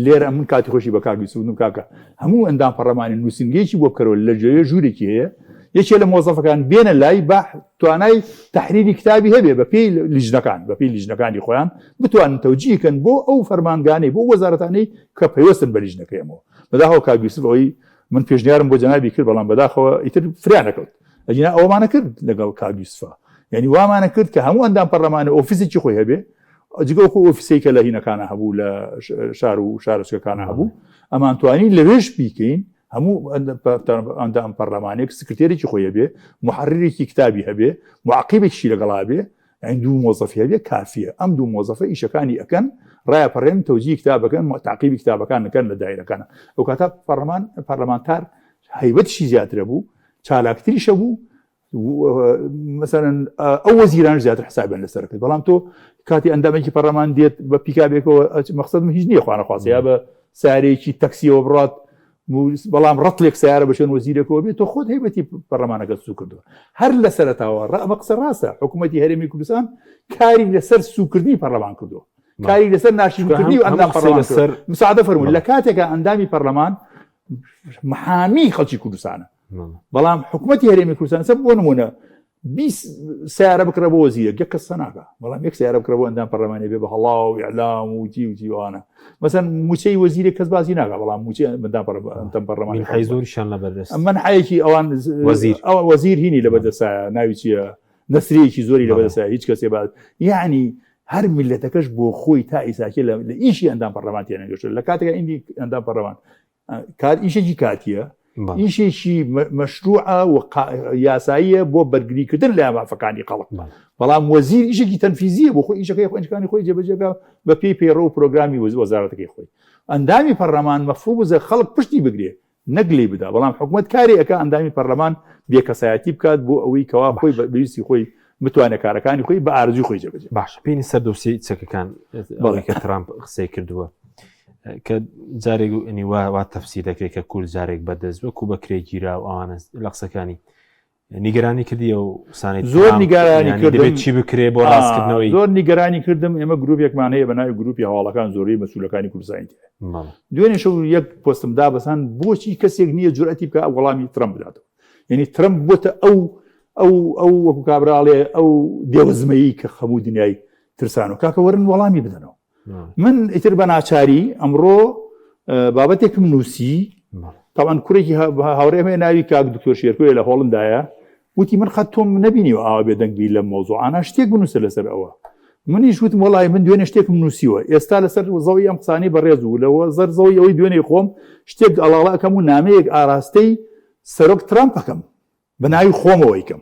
لێرە من کاتی خۆشی بە کاک یوسف وتم کاکە هەموو ئەندام پەڕلەمانی نووسینگەیەکی بۆ بکەرەوە لە جێ ژوورێکی هەیە یەکێ لە مۆزەفەکان بێنە لای با توانای تحریری کتابی هەبێ بە پێی لیژنەکان بە پێی لیژنەکانی خۆیان بتوانن تەوجیهکەن بۆ ئەو فەرمانگانەی بۆ وەزارەتانەی کە پەیوەستن بە لیژنەکەی ئەمەوە بەداخەوە کاک یوسف ئەوەی من پێشنیارم بۆ جەنابی کرد بەڵام بەداخەوە ئیتر فریا نەکەوت ئەگینا ئەوەمانە کرد لەگەڵ کاک یوسفا یعنی وامانە کرد کە هەموو ئەندام پەرلەمانی ئۆفیسێکی خۆی هەبێ جگە وەکو ئۆفیسەی کە لە هینەکانە هەبوو لە شار و شارۆچکەکانە هەبوو ئەمانتوانی لەوێش بیکەین هەموو ئەندام پەرلەمانێک سکرتێرێکی خۆی هەبێ محررێکی کتابی هەبێ معقیبێکشی لەگەڵا بێ یعنی دوو مۆزەفی هەبێ کافیە ئەم دوو مۆزەفە ئیشەکانی ئەکەن ڕایە پەڕێن تەوجی کتابەکەن تعقیبی کتابەکان نەکەن لە دایرەکانە ئەو کاتە پەرلەمان پەرلەمانتار هەیبەتشی زیاترە بوو چالاکتریشە بوو مەسەلەن ئەو وەزیران زیاتر حسابیان لەسەر کرد بەڵام تۆ کاتی ئەندامێکی پەرلەمان دێت بە پیکابێکەوە مەقسەدم هیچ نییە خوانەخواستە یا بە سارێکی تەکسیەوە بڕات بەڵام ڕەتلێک سیارە بە شوێن وەزیرێکەوە بێت تۆ خۆت هەیبەتی پەرلەمانەکە سوو کردووە هەر لە سەرەتاوە ئەمە قسە ڕاستە حکوومەتی هەرێمی کوردستان کاری لەسەر سوکردنی پەرلەمان کردووە کاری لەسەر ناشرینکردنی و ئەندام پەرلەمان سەر مساعدە فەرموو لە کاتێکا ئەندامی پەرلەمان محامی خەڵکی کوردستانە بەڵام حکوومەتی هەرێمی کوردستان سە بۆ نمونە 20 سیارە بکڕە بۆ وەزیرێک یەک کەس ناکە بەڵام یەک سیارە بکڕە بۆ ئەندام پەرلەمانی بێ بە هەڵا و ئیعلام و جی و جیوانە مەسەن موچەی وەزیرێک کەس باسی ناکە بەڵام موچەی ئەندام پەرلەمان پەرلەمانی حی زۆریشان لەبەردەست من حەیەکی ئەوان وەزیر ئەوە وەزیر هینی لەبەردەستایە ناوی چییە نەسرەیەکی زۆری لەبەردەستایە هیچ کەسێ باز یعنی هەر میلەتەکەش بۆ خۆی تا ئیساکێ لە ئیشی ئەندام پەرلەمان تێنەگەشت لە کاتێکا ئیندی ئەندام پەرلەمان کار ئیشێکی کاتیە ئیشێکی مەشروعە و یاساییە بۆ بەرگریکردن لە مافەکانی خەڵک بەڵام وەزیر ئیشێکی تەنفیزیە بۆ خۆی ئیشەکەی خۆنجکانی خۆی جێبەجێکە بە پێی پەیڕە و پرۆگرامی وەزارەتەکەی خۆی ئەندامی پەرلەمان مەفروزە خەڵک پشتی بگرێ نەک لێی بدا بەڵام حکومەت کاری ئەکا ئەندامی پەرلەمان بێکەسایەتی بکات بۆ ئەوەی کەوا خۆی بە ویستی خۆی بتوانێت کارەکانی خۆی بە ئارزوی خۆی جێبەجێ باشە پێینی سەر دۆسیەی چەکەکان بەڵێ کە ترامپ قسەی کردووە کە جارێک ئەنی وا وا تەفسیر دەکرێت کە کورد جارێک بەدەست وەکو بە کرێ گیرا و ئەوانە لە قسەکانی نیگەرانی کردی ئەو قسانەی زۆر نیگەرانی کردم چی بکرێ بۆ ڕاستکردنەوەی زۆر نیگەرانی کردم ئێمە گروپێکمان هەیە بە ناوی گروپی هەواڵەکان زۆربەی مەسولەکانی کوردستانی تێ دوێنێ شەو یەک پۆستم دابەسان بۆچی کەسێک نییە جورئەتی بکە وەڵامی ترەمپ بداتەوە یعنی ترەمپ بۆتە ئەو ئەو ئەو وەکو کابراڵێ ئەو دێوەزمەیی کە هەموو دنیای ترسان و کاکە وەرن وەڵامی بدەنەوە من ئیتر بە ناچاری ئەمڕۆ بابەتێکم نووسی تاوان کوڕێکی هاوڕێم هەیە ناوی کاک دکتۆر شێرکۆیە لە هۆڵندایە وتی من قەت تۆم نەبینیوە ئاوا بێدەنگ بی لەم مەوزوعانە شتێک بنووسە لەسەر ئەوە منیش وتم وەڵی من دوێنێ شتێکم نووسیوە ئێستا لەسەر زەوی ئەم قسانەی بەڕێز و لەوە زەر زەوی ئەوەی دوێنێ خۆم شتێک ئەڵاڵە ئەکەم و نامەیەک ئاراستەی سەرۆک ترامپ ئەکەم بە ناوی خۆمەوە ئەیکەم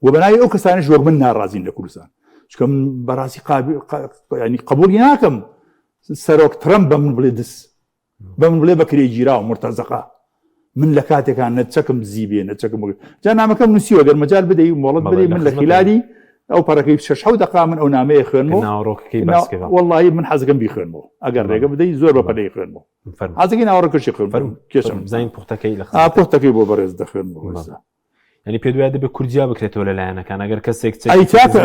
و بە ناوی ئەو کەسانەش وەک من ناڕازین لە کوردستان چونکە من بەڕاستی ینی قبولی ناکەم سەرۆک ترەمپ بە من بڵێ دز بە من بڵێ بە کرێگیراو مرتەزەقە من لە کاتێکان نە چەکم دزی بێ نە چەکم جا نامەکەم نووسیوە گەر مەجال بدەی و مۆڵەت بدەی من لە خلاری ئەو پەڕەکەی شەش حەوت دەقا من ئەو نامەیە خوێنمەوە ناوەڕۆکەکەی باس کە وەڵڵاهی من حەزەکەم بیخوێنمەوە ئەگەر ڕێگە بدەی زۆر بە پەلەی خوێنمەوە حەزەکەی ناوەڕۆکەشی خوێنمەوە کێشم بزانین پوختەکەی لە پوختەکەی بۆ بەڕێز دەخوێنمەوە ئێستا. یعنی پێ دوای دەبێت کوردیا بکرێتەوە لە لایەنەکان ئەگەر کەسێک ئەی کاکە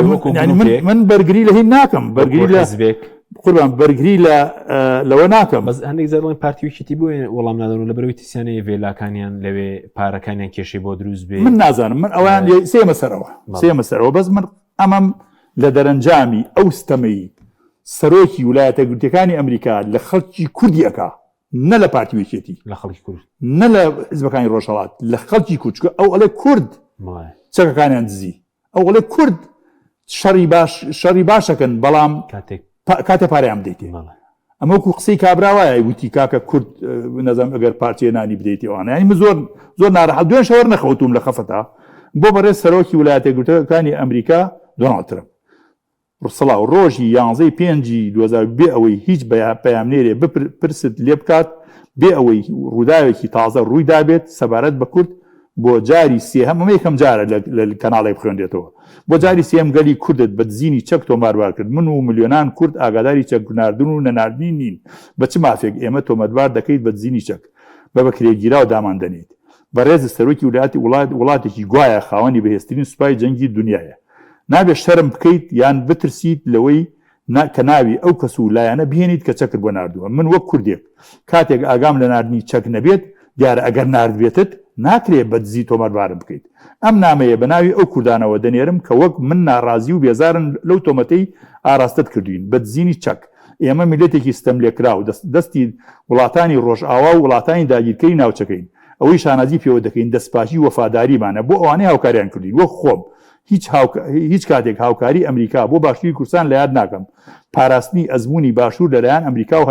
من بەرگری لە هین ناکەم بەرگری لە حزبێک قوربان بەرگری لە لەوە ناکەم بەس هەندێک جار دەڵێن پارتی و یەکێتی بۆ وەڵام نادەن و لەبەرەوەی ترسیانەیە ڤێلاکانیان لەوێ پارەکانیان کێشەی بۆ دروست بێ من نازانم من ئەویان سێمە سەرەوە سێمە سەرەوە بەس من ئەمەم لە دەرەنجامی ئەو ستەمەی سەرۆکی ولایەتە گرتەکانی ئەمریکا لە خەڵکی کوردی ئەکا نە لە پارتی و یەکێتی لە خەڵکی کورد نە لە حزبەکانی ڕۆژهەڵات لە خەڵکی کورد چونکە ئەو ئەڵێ کورد چەکەکانیان دزی. ئەو ئەڵێ کورد شەڕی باش شەڕی باشەکەن بەڵام کاتێک کاتێ پارەیان بدەیتێ ئەمە وەکو قسەی کابرا وایە وتی کاکە کورد نەزانم ئەگەر پارچەیە نانی بدەیتێ ئەوانە یانی من زۆر زۆر ناڕەحەت دوێن شەوەر نەخەوتوم لە خەفەتا بۆ بەڕێز سەرۆکی ولایەتە یەکگرتووەکانی ئەمریکا دۆناڵد ترەمپ سڵاو ڕۆژی یانزەی پێنجی 2000 بێ ئەوەی هیچ پەیامنێرێ پرست لێ بکات بێ ئەوەی ڕووداوێکی تازە ڕووی دابێت سەبارەت بە کورد بۆ جاری سێهەم، ئەمە یەکەم جارە لە کەناڵێک بخوێنرێتەوە، بۆ جاری سێیەم گەلی کوردت بە دزینی چەک تۆماربار کرد، من و ملیۆنان کورد ئاگاداری چەک ناردن و نەناردنی نین، بە چ مافێک ئێمە تۆمەتبار دەکەیت بە دزینی چەک؟ بە بەکرێگیراو دامان دەنێیت؟ بەڕێزت سەرۆکی وڵاتێکی گوایە خاوەنی بەهێزترین سوپای جەنگی دونیایە، نابێت شەرم بکەیت یان بترسیت لەوەی نا کە ناوی ئەو کەس و لایەنە بهێنیت کە چەکت بۆ ناردووە، من وەک کوردێک کاتێک ئاگام لە ناردنی چەک نەبێت، دیارە ئەگەر ناردبێتت ناکرێ بە دزی تۆمەتبارم بکەیت. ئەم نامەیە بە ناوی ئەو کوردانەوە دەنێرم کە وەک من ناڕازی و بێزارن لەو تۆمەتەی ئاراستەت کردووین بە دزینی چەک. ئێمە میللەتێکی ستەملێکراو دەستی وڵاتانی ڕۆژئاوا و وڵاتانی داگیرکەری ناوچەکەین. ئەوەی شانازی پێوە دەکەین دەستپاکی و وەفاداریمانە بۆ ئەوانەی هاوکاریان کردووین وەک خۆم هیچ هیچ کاتێک هاوکاری ئەمریکا بۆ باشووری کوردستان لە یاد ناکەم. پاراستنی ئەزموونی باشوور لەلایەن ئەمریکا و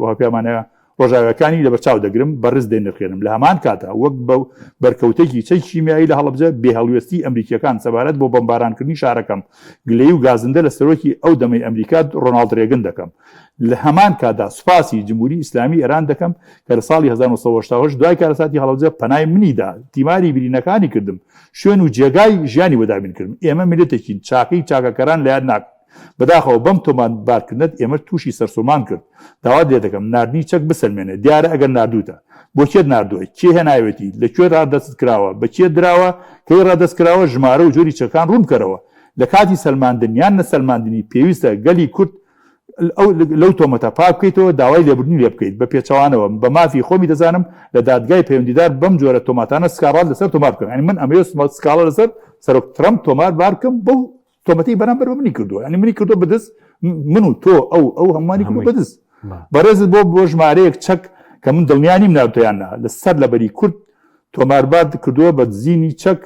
هاوپەیمانە ڕۆژاوییەکانی لەبەرچاو دەگرم، بە ڕێز دەینرخێنم. لە هەمان کاتدا وەک بە بەرکەوتەیەکی چەکی کیمیایی لە هەڵەبجە، بێهەڵوێستیی ئەمریکییەکان سەبارەت بۆ بۆمبارانکردنی شارەکەم، گلەیی و گازندە لە سەرۆکی ئەو دەمەی ئەمریکا ڕۆناڵد ڕێگن دەکەم. لە هەمان کاتدا سوپاسی جمهوری ئیسلامی ئێران دەکەم کە لە ساڵی 1988 دوای کارەساتی هەڵەبجە پەنای منی دا، تیماری برینەکانی کردم، شوێن و جێگای ژیانی بۆ دابین کردم. ئێمە میللەتێکین چاکەی چاکەکەران لە یاد ناکەین. بەداخەوە بەم تۆمەتبارکردنەت ئێمەت تووشی سەرسوڕمان کرد. داوات لێ دەکەم ناردنی چەک بسەلمێنێ. دیارە ئەگەر ناردووتە. بۆ کێت ناردووە؟ کێ هێناوێتی؟ لە کوێ ڕادەست کراوە؟ بە کێ دراوە؟ کەی ڕادەست کراوە؟ ژمارە و جۆری چەکەکان ڕوون بکەرەوە. لە کاتی سەلماندن یان نەسەلماندنی پێویستە گەلی کورد ئەو لەو تۆمەتە پاک بکەیتەوە داوای لێبوردنی لێ بکەیت، بە پێچەوانەوە بە مافی خۆمی دەزانم لە دادگای پەیوەندیدار بەم جۆرە تۆماتانە سکاڵات لەسەر تۆمار بکەم، یانی من ئەمەوێت سکاڵا لەسەر سەرۆک ترەمپ تۆمار بار بکەم بەو تۆمەتەی بەرامبەر بە منی کردووە، یانی منی کردووە بە دز، من و تۆ ئەو ئەو هەمووانی کردووە بە دز. بەڕێزت بۆ بۆ ژمارەیەک چەک کە من دڵنیا نیم ناردووە یان نا لەسەر لەبەری کورد تۆماربارت کردووە بە دزینی چەک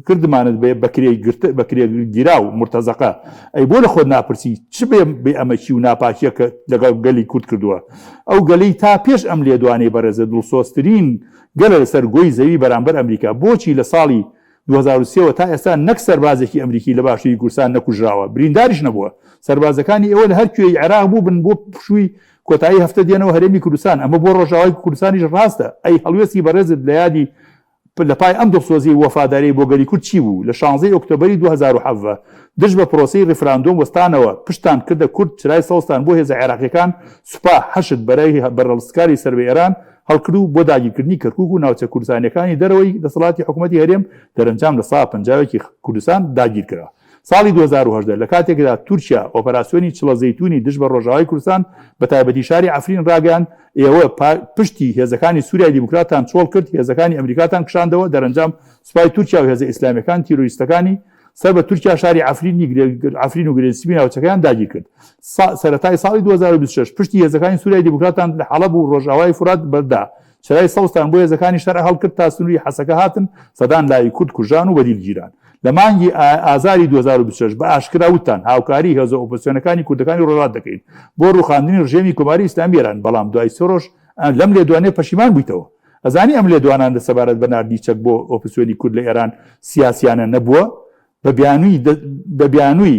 کردمانت بە بەکرێ گرت بەکرێ گیراو مرتەزەقە ئەی بۆ لە خۆت ناپرسی چ بێ بێ ئەمەکی و ناپاکیە کە لەگەڵ گەلی کورد کردووە ئەو گەلەی تا پێش ئەم لێدوانەی بەڕێزە دڵسۆزترین گەلە لەسەر گۆی زەوی بەرامبەر ئەمریکا بۆچی لە ساڵی 2003 وە تا ئێستا نەک سەربازێکی ئەمریکی لە باشووری کوردستان نەکوژراوە برینداریش نەبووە سەربازەکانی ئێوە لە هەر کوێی عێراق بووبن بۆ پشووی کۆتایی هەفتە دێنەوە هەرێمی کوردستان، ئەمە بۆ ڕۆژئاوای کوردستانیش ڕاستە، ئەی هەڵوێستی بەڕێزت لە یادی لە پای ئەم دڵسۆزیی و وەفاداریەی بۆ گەلی کورد چی بوو؟ لە شانزەی ئۆکتۆبەری 2017 دژ بە پرۆسەی ڕیفراندۆم وەستانەوە، پشتتان کردە کورد، چرای سەوزتان بۆ هێزە عێراقیەکان، سوپا، حەشد، بەرەی بەرهەڵستکاری سەر بە ئێران هەڵکرد و بۆ داگیرکردنی کەرکوک و ناوچە کوردستانیەکانی دەرەوەی دەسەڵاتی حکومەتی هەرێم، دەرەنجام لە سا پەنجاوێکی کوردستان داگیرکرا. ساڵی 2018 لە کاتێکدا تورکیا ئۆپەراسیۆنی چڵە زەیتونی دژ بە ڕۆژاوای کوردستان بە تایبەتی شاری عەفرین ڕاگەیاند، ئێوە پشتی هێزەکانی سوریای دیموکراتتان چۆڵ کرد، هێزەکانی ئەمریکاتان کشاندەوە، دەرەنجام سوپای تورکیا و هێزە ئیسلامیەکان تیرۆریستەکانی سەر بە تورکیا شاری عەفرینی عەفرین و گرێ سپی ناوچەکەیان داگیر کرد. سەرەتای ساڵی 2026 پشتی هێزەکانی سوریای دیموکراتتان لە حەڵەب و ڕۆژاوای فورات بەردا، چرای سەوزتان بۆ هێزەکانی شەرع هەڵکرد تا سنووری حەسەکە هاتن، سەدان لاوی کورد کوژران و بەدیل گیران. لە مانگی ئازاری 2026 بە ئاشکرا وتتان هاوکاری هێزە ئۆپۆزسیۆنەکانی کوردەکانی ڕۆژهەڵات دەکەین بۆ ڕووخاندنی ڕژێمی کۆماری ئیسلامی ئێران، بەڵام دوای سێ ڕۆژ لەم لێدوانە پەشیمان بوویتەوە. ئەزانی ئەم لێدوانانە سەبارەت بە ناردنی چەک بۆ ئۆپۆزسیۆنی کورد لە ئێران سیاسیانە نەبووە؟ بە بیانووی بە بیانووی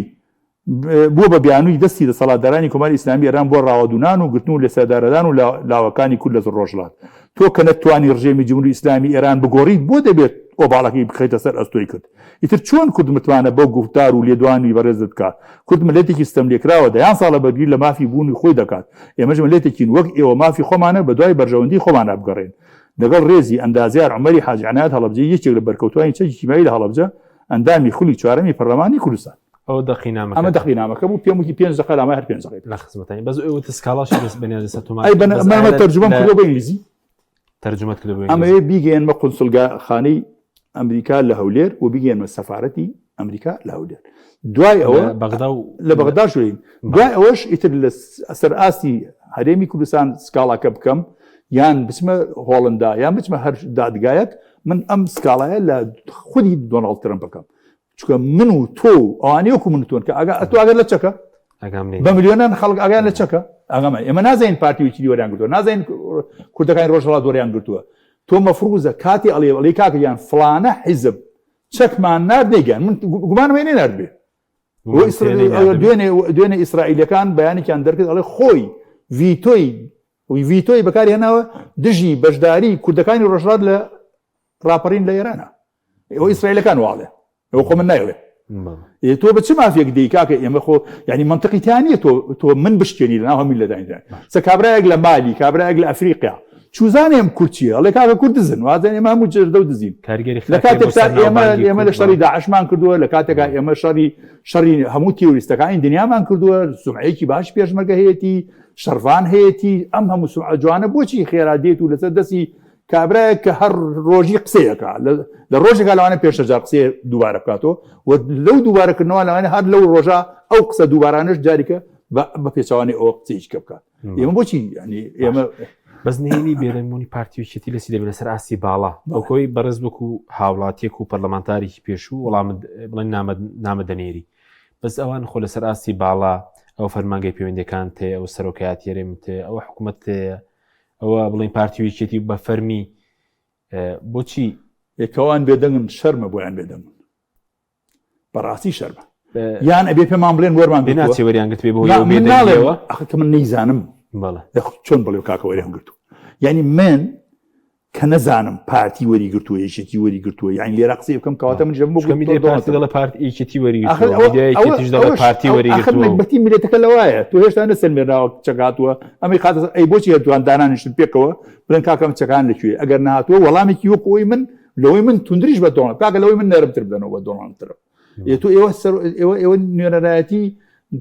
بووە بە بیانووی دەستی دەسەڵاتدارانی کۆماری ئیسلامی ئێران بۆ ڕاوەدوونان و گرتن و لەسێدارەدان و لاوەکانی کورد لە ڕۆژهەڵات. تۆ کە نەتتوانی ڕژێمی جمهوری ئیسلامی ئێران بگۆڕیت بۆ دەبێت ئۆباڵەکەی بخەیتە سەر ئەستۆی کورد؟ ئیتر چۆن کورد متمانە بەو گوفتار و لێدوانی بەڕێزت بکات؟ کورد میللەتێکی ستەملێکراوە دەیان ساڵە بەرگری لە مافی بوونی خۆی دەکات. ئێمەش میللەتێکین وەک ئێوە مافی خۆمانە بەدوای بەرژەوەندی خۆمانا بگەڕێین. لەگەڵ ڕێزی ئەندازیار عومەری حاجی عەنایەت هەڵەبجەیی یەکێک لە بەرکەوتوانی چەکی کیمیایی لە هەڵەبجە، ئەندامی خولی چوارەمی پەرلەمانی کوردستان. ئەوە دەقی نامەکە ئەمە دەقی نامەکە بوو پێم وتی پێنج دەقە لامای هەر پێنج دەقەی لە خزمەتانی بەس ئەو وتە سکاڵاشی بەس بەنیاز لەسەر تۆمار ئەی بەن ئەمە تەرجومەم کردووە بە ئینگلیزی تەرجومەت کردووە بە ئینگلیزی ئەمەوێ بیگەیەنمە قونسڵگا خانەی ئەمریکا لە هەولێر و بیگەیەنمە سەفارەتی ئەمریکا لە هەولێر دوای ئەوە بەغدا و لە بەغدا شوێن دوای ئەوەش ئیتر لە سەر ئاستی هەرێمی کوردستان سکاڵاکە بکەم یان بچمە هۆڵندا یان بچمە هەر دادگایەک من ئەم سکاڵایە لە خودی دۆناڵد ترەمپ بکەم. چونکە من و تۆ و ئەوانەی وەکو من و تۆن کە ئاگا ئەتۆ ئاگات لە چەکە بە ملیۆنان خەڵک ئاگایان لە چەکە ئاگامان ئێمە نازانین پارتی و یەکێتی وەریان گرتووە نازانین کوردەکانی ڕۆژهەڵات وەریان گرتووە تۆ مەفروزە کاتی ئەڵێ ئەڵێ کاکە گیان فڵانە حیزب چەکمان نارد نەیگەیان من گومانم هەیە نەیناردبێ دوێنێ دوێنێ ئیسرائیلەکان بەیانێکیان دەرکرد ئەڵێ خۆی ڤیتۆی ڤیتۆی بەکاری هێناوە دژی بەشداری کوردەکانی ڕۆژهەڵات لە ڕاپەڕین لە ئێرانە ئەوە ئیسرائیلەکان واڵێ ئەوە خۆ من نایڵێ تۆ بە چ مافێک دەی کاکە ئێمە خۆ یعنی منطقی تیا نییە تۆ تۆ من بشکێنی لەناو هەموو لەدایندا سە کابرایەک لە مالی کابرایەک لە ئەفریقیا چوزانێم کورد چییە ئەڵێ کاکە کورد دزن وازێن ئێمە هەموو جەردە و دزین کاریگەری لە کاتێکدا ئێمە ئێمە لە شەڕی داعشمان کردووە لە کاتێکا ئێمە شەڕی شەڕی هەموو تیۆریستەکانی دنیامان کردووە سومعەیەکی باش پێشمەرگە هەیەتی شەڕڤان هەیەتی ئەم هەموو سومعە جوانە بۆچی خێرا دێت و لەسەر دەستی کابرایەک کە هەر ڕۆژی قسەیەکە لە ڕۆژێکا لەوانە پێشە جار قسەیە دووبارە بکاتەوە و لەو دووبارەکردنەوە لەوانە هەر لەو ڕۆژە ئەو قسە دووبارانەش جاریکە بە پێچوانی ئەوە قسەیەکی کە بکات ئێمە بۆچی ینی ئێمە بەس نهێنی بێدەنگبوونی پارتی و یەکێتی لە چی دەبێت لەسەر ئاستی باڵا بەکۆی بەڕێز وەکو هاوڵاتیەک و پەرلەمانتارێکی پێشوو وەڵام بڵێن نامە دەنێری بەس ئەوان خۆ لەسەر ئاستی باڵا ئەو فەرمانگەی پەیوەندەکان تێ ئەو سەرۆکایەتی هەرێم تێ ئەو حکوومەت تێ ئەوە بڵین پارتی و یەکێتی بە فەرمی بۆچی یەکەوان بێدەنگن شەرمە بۆیان بێدەنگن بەڕاستی شەرمە یان ئەبێ پێمان بڵێن وەرمان پێ ناچێ وەریان گرت بێ بۆ ناڵێەوە ئەخ کە من نەیزانم چۆن بڵێ کاکە وەریان گرتو یعنی من کە نەزانم پارتی وەری گرتووە یەکێتی وەری گرتووە یان لێرە قسەی بکەم کەواتە من ژەم بۆ دەڵێ پارت یەکێتی وەری یەکێتیش دەڵێ پارتی وەری گرتووە بەتی میلەتەکە لەوایە تۆ هێشتا نەسەلمێنراوە چەک هاتووە ئەمەی خاتە ئەی بۆچی هەردووان دانانیشتن پێکەوە بڵێن کاکەم چەکان لەکوێ ئەگەر نهاتووە وەڵامێکی وەکو ئەوی من لەوەی من توندریش بە دۆناڵد کاکە لەوەی من نەرمتر بدەنەوە بە دۆناڵد ترەمپ تۆ ئێوە سەر ئێوە ئێوە نوێنەرایەتی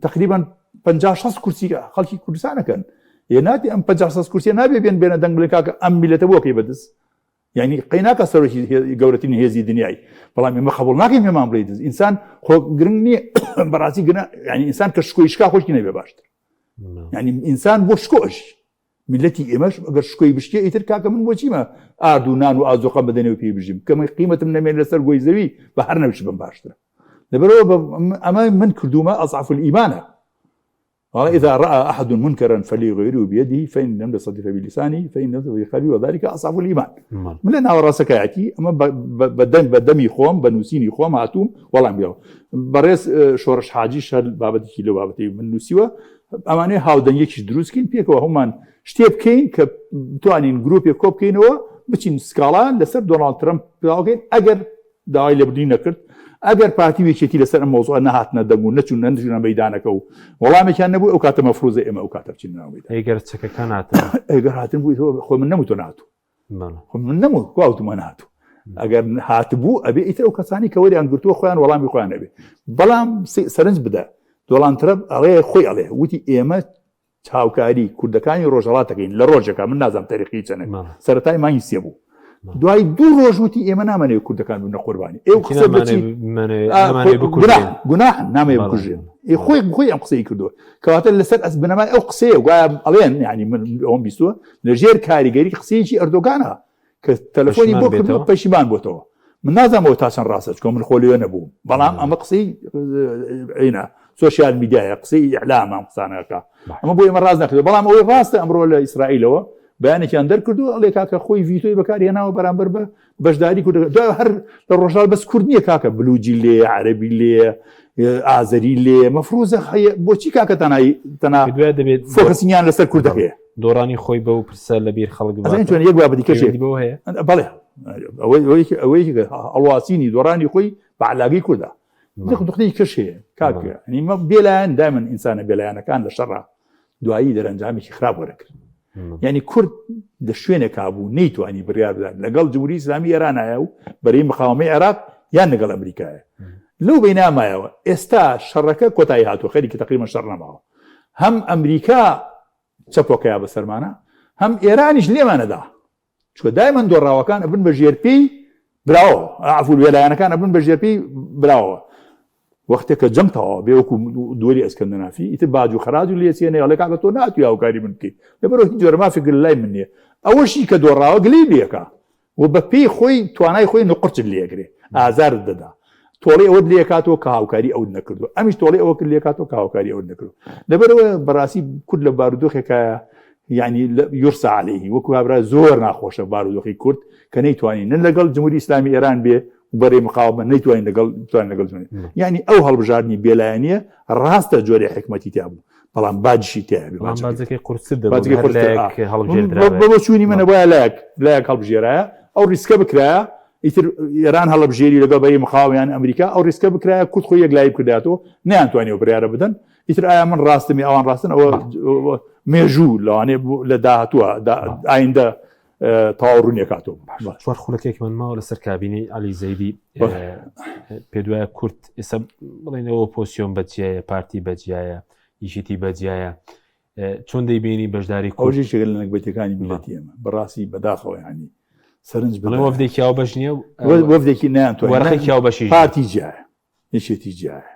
تقریبا 50 60 کورسی خەڵکی کوردستانەکەن ئێ ناتی ئەم 50 60 کورسیە نابێ بێن بێنە دەنگ بڵێن کاکە ئەم میلەتە بۆ کەی بەدز یعنی قەیناکە سەرۆکی گەورەترین هێزی دنیای بەڵام ئێمە قبول ناکەین پێمان بڵێ دز ئینسان خۆ گرنگ نییە بەڕاستی گرنگ یعنی ئینسان کە شکۆی شکا خۆشی نەبێ باشتر یعنی ئینسان بۆ شکۆ ئەژی میللەتی ئێمەش ئەگەر شکۆی بشکێ ئیتر کاکە من بۆچیمە ئارد و نان و ئازوقەم بدەنێ و پێی بژیم کە من قیمەتم نەمێن لەسەر گۆی زەوی بە هەر نەوش بم باشترە لەبەرەوە ئەمە من کردومە ئەضعف الإيمانە قال إذا رأى أحد منكرا فليغيره بيده فإن لم يستطع فبلسانه فإن لم يستطع فبقلبه وذلك أضعف الإيمان من لە ناوەڕاستەکایەتی ئەمە بەدەنگ بە دەمی خۆم بە نووسینی خۆم هاتووم وەڵام بێەوە بەڕێز شۆڕش حاجی شەر بابەتێکی لەو بابەتی من نووسیوە ئەمانەیە هاودەنگێکیش دروست کەین پێکەوە هەمومان شتێ بکەین کە بتوانین گروپێک کۆ بکەینەوە بچین سکاڵا لەسەر دۆناڵد ترەمپ بکەین ئەگەر داوای لێبوردنی نەکرد ئەگەر پارتی و یەکێتی لەسەر ئەم مەوزوعە نەهاتنە دەنگ و نەچوون نەچوونە مەیدانەکە و وەڵامێکیان نەبوو ئەو کاتە مەفروزە ئێمە ئەو کاتە بچینە ناو مەیدان. ئەگەر چەکەکان هاتن؟ ئەگەر هاتن بوو خۆ من نەموتوە نەهاتوو. خۆ من نەموت کوا وتومە نەهاتوو. ئەگەر هاتبوو ئەبێ ئیتر ئەو کەسانی کە وەریان گرتووە خۆیان وەڵامی خۆیان ئەبێ. بەڵام سەرنج بدە دۆڵان ترەمپ ئەڵێ خۆی ئەڵێ وتی ئێمە هاوکاری کوردەکانی ڕۆژهەڵات دەکەین لە ڕۆژێکا من نازانم تەریقی چەنێک سەرەتای مانگی سێ بوو دوای دوو ڕۆژ وتی ئێمە نامانەوێت کوردەکان ببنە قوربانی ئێ قسە بچی گوناح نامەوێت بکوژێن ئێ خۆی خۆی ئەم قسەی کردووە کەواتە لەسەر ئەس بنەمای ئەو قسەیە گوایە ئەڵێن یعنی من ئەوم بیستووە لەژێر کاریگەری قسەیەکی ئەردۆگانە کە تەلەفۆنی بۆ کردووە پەشیمان بۆتەوە من نازانم ئەوە تا چەند ڕاستە چکۆ من خۆ لێ نەبووم بەڵام ئەمە قسەی عینە سۆشیال میدیایە قسەی ئیعلام ئەم قسانەکە ئەمە بۆ ئێمە ڕاست نەکردو بەڵام ئەوەی ڕاستە ئەمڕۆ لە ئیسرائیلەوە بەیانێکیان دەرکردو ئەڵێ کاکە خۆی ڤیتۆی بەکارهێناوە بەرامبەر بە بەشداری کورد دوای هەر لە ڕۆژهەڵات بەس کورد نییە کاکە بلوجی لێ عەرەبی لێ ئازەری لێ مەفروزە هەیە بۆچی کاکە تەنای تەنا دوای دەبێت focusing یان لەسەر کوردەکەیە دۆڕانی خۆی بەو پرسە لە بیر خەڵک ئەزانی چۆن یەک بابەتی کەشێک بەوە هەیە بەڵێ ئەوەی ئەوەی ئەوەی ئەڵواسینی دۆڕانی خۆی بە علاگەی کوردە دقدقی کەش هەیە کاکە یعنی مە بێلایەن دایمەن ئینسانە بێلایەنەکان لە شەڕا دوایی دەرەنجامێکی خراپ وەرەکرد یعنی کورد لە شوێنێکا بوو نەیتوانی بڕیار بدات لەگەڵ جمهوری ئیسلامی ئێرانایە و بەرەی مقاومەی عێراق یان لەگەڵ ئەمریکایە لەو بینامایەوە ئێستا شەڕەکە کۆتایی هاتووە خەریکە تقریبا شەڕ نەماوە هەم ئەمریکا چەپۆکەیە بەسەرمانە هەم ئێرانیش لێمانەدا چونکە دایمەن دۆڕاوەکان ئەبن بە ژێرپێی براوە عفو وێلایەنەکان ئەبن بە ژێرپێی براوە وەختێک کە جەنگ تەواو بێ وەکو دووەلی ئەسکەندەنافی ئیتر باج و خەراج و لێچێنێ ئەڵێ کاکە تۆ ناتوی هاوکاری من بکەیت لەبەرەوە هیچ جۆرە مافێک لای من نییە ئەوەشی کە دۆڕاوە گلەی لێکا و بە پێی خۆی توانای خۆی نقرچت لێگرێ ئازارت دەدا. تۆڵەی ئەوەت لێکاتەوە کە هاوکاری ئەوت نەکردووە ئەمیش تۆڵەی ئەوە کرد لێکاتەوە کە هاوکاری ئەوت نەکردووە لەبەرەوە بەڕاستی کورد لە بارودۆخێکایە یعنی يرثى عليه وەکو هابرا زۆر ناخۆشە بارودۆخی کورد کە نەیتوانی نە لەگەڵ جمهوری ئیسلامی ئێران بێ بەرەی مقاومە نەیتوانین لەگەڵ توان لەگەڵ جمهوری یعنی ئەو هەڵبژاردنی بێلایەنیە ڕاستە جۆرێ حکمەتی تیا بوو بەڵام باجشی تیا بێ بەڵام باجەکەی قورستر دەبوو باجەکەی هەر قورستر لایەک هەڵبژێردرابایە. بە بۆچوونی منە بۆیە لایەک لایەک هەڵبژێرایە ئەو ڕیسکە بکرایە ئیتر ئێران هەڵبژێری لەگەڵ بەرەی مقاومە یان ئەمریکا ئەو ڕیسکە بکرایە کورد خۆی یەکلایی بکردایەتەوە نەیانتوانی ئەو بڕیارە بدەن ئیتر ئایا من ڕاستم یا ئەوان ڕاستن ئەوە مێژوو لەوانەیە لە داهاتووە ئایندە تەواو ڕوونیەکاتەوە. چوار خولەکێکمان ماوە لەسەر کابینەی عەلی زەیدی پێ دوایە کورد ئێستا بڵێنەوە پۆسیۆن بەجیایە پارتی بەجیایە یەکێتی بەجیایە چۆن دەیبینی بەشداری کورد یەکێکە لە نەگبەتەکانی میللەتی ئێمە بەڕاستی بەداخەوە یانی سەرنج بڵێ وەفدێکی هاوبەش نییە وەفدێکی نەیانتوانی وەرەقێکی هاوبەشیش پارتی جیایە یەکێتی جیایە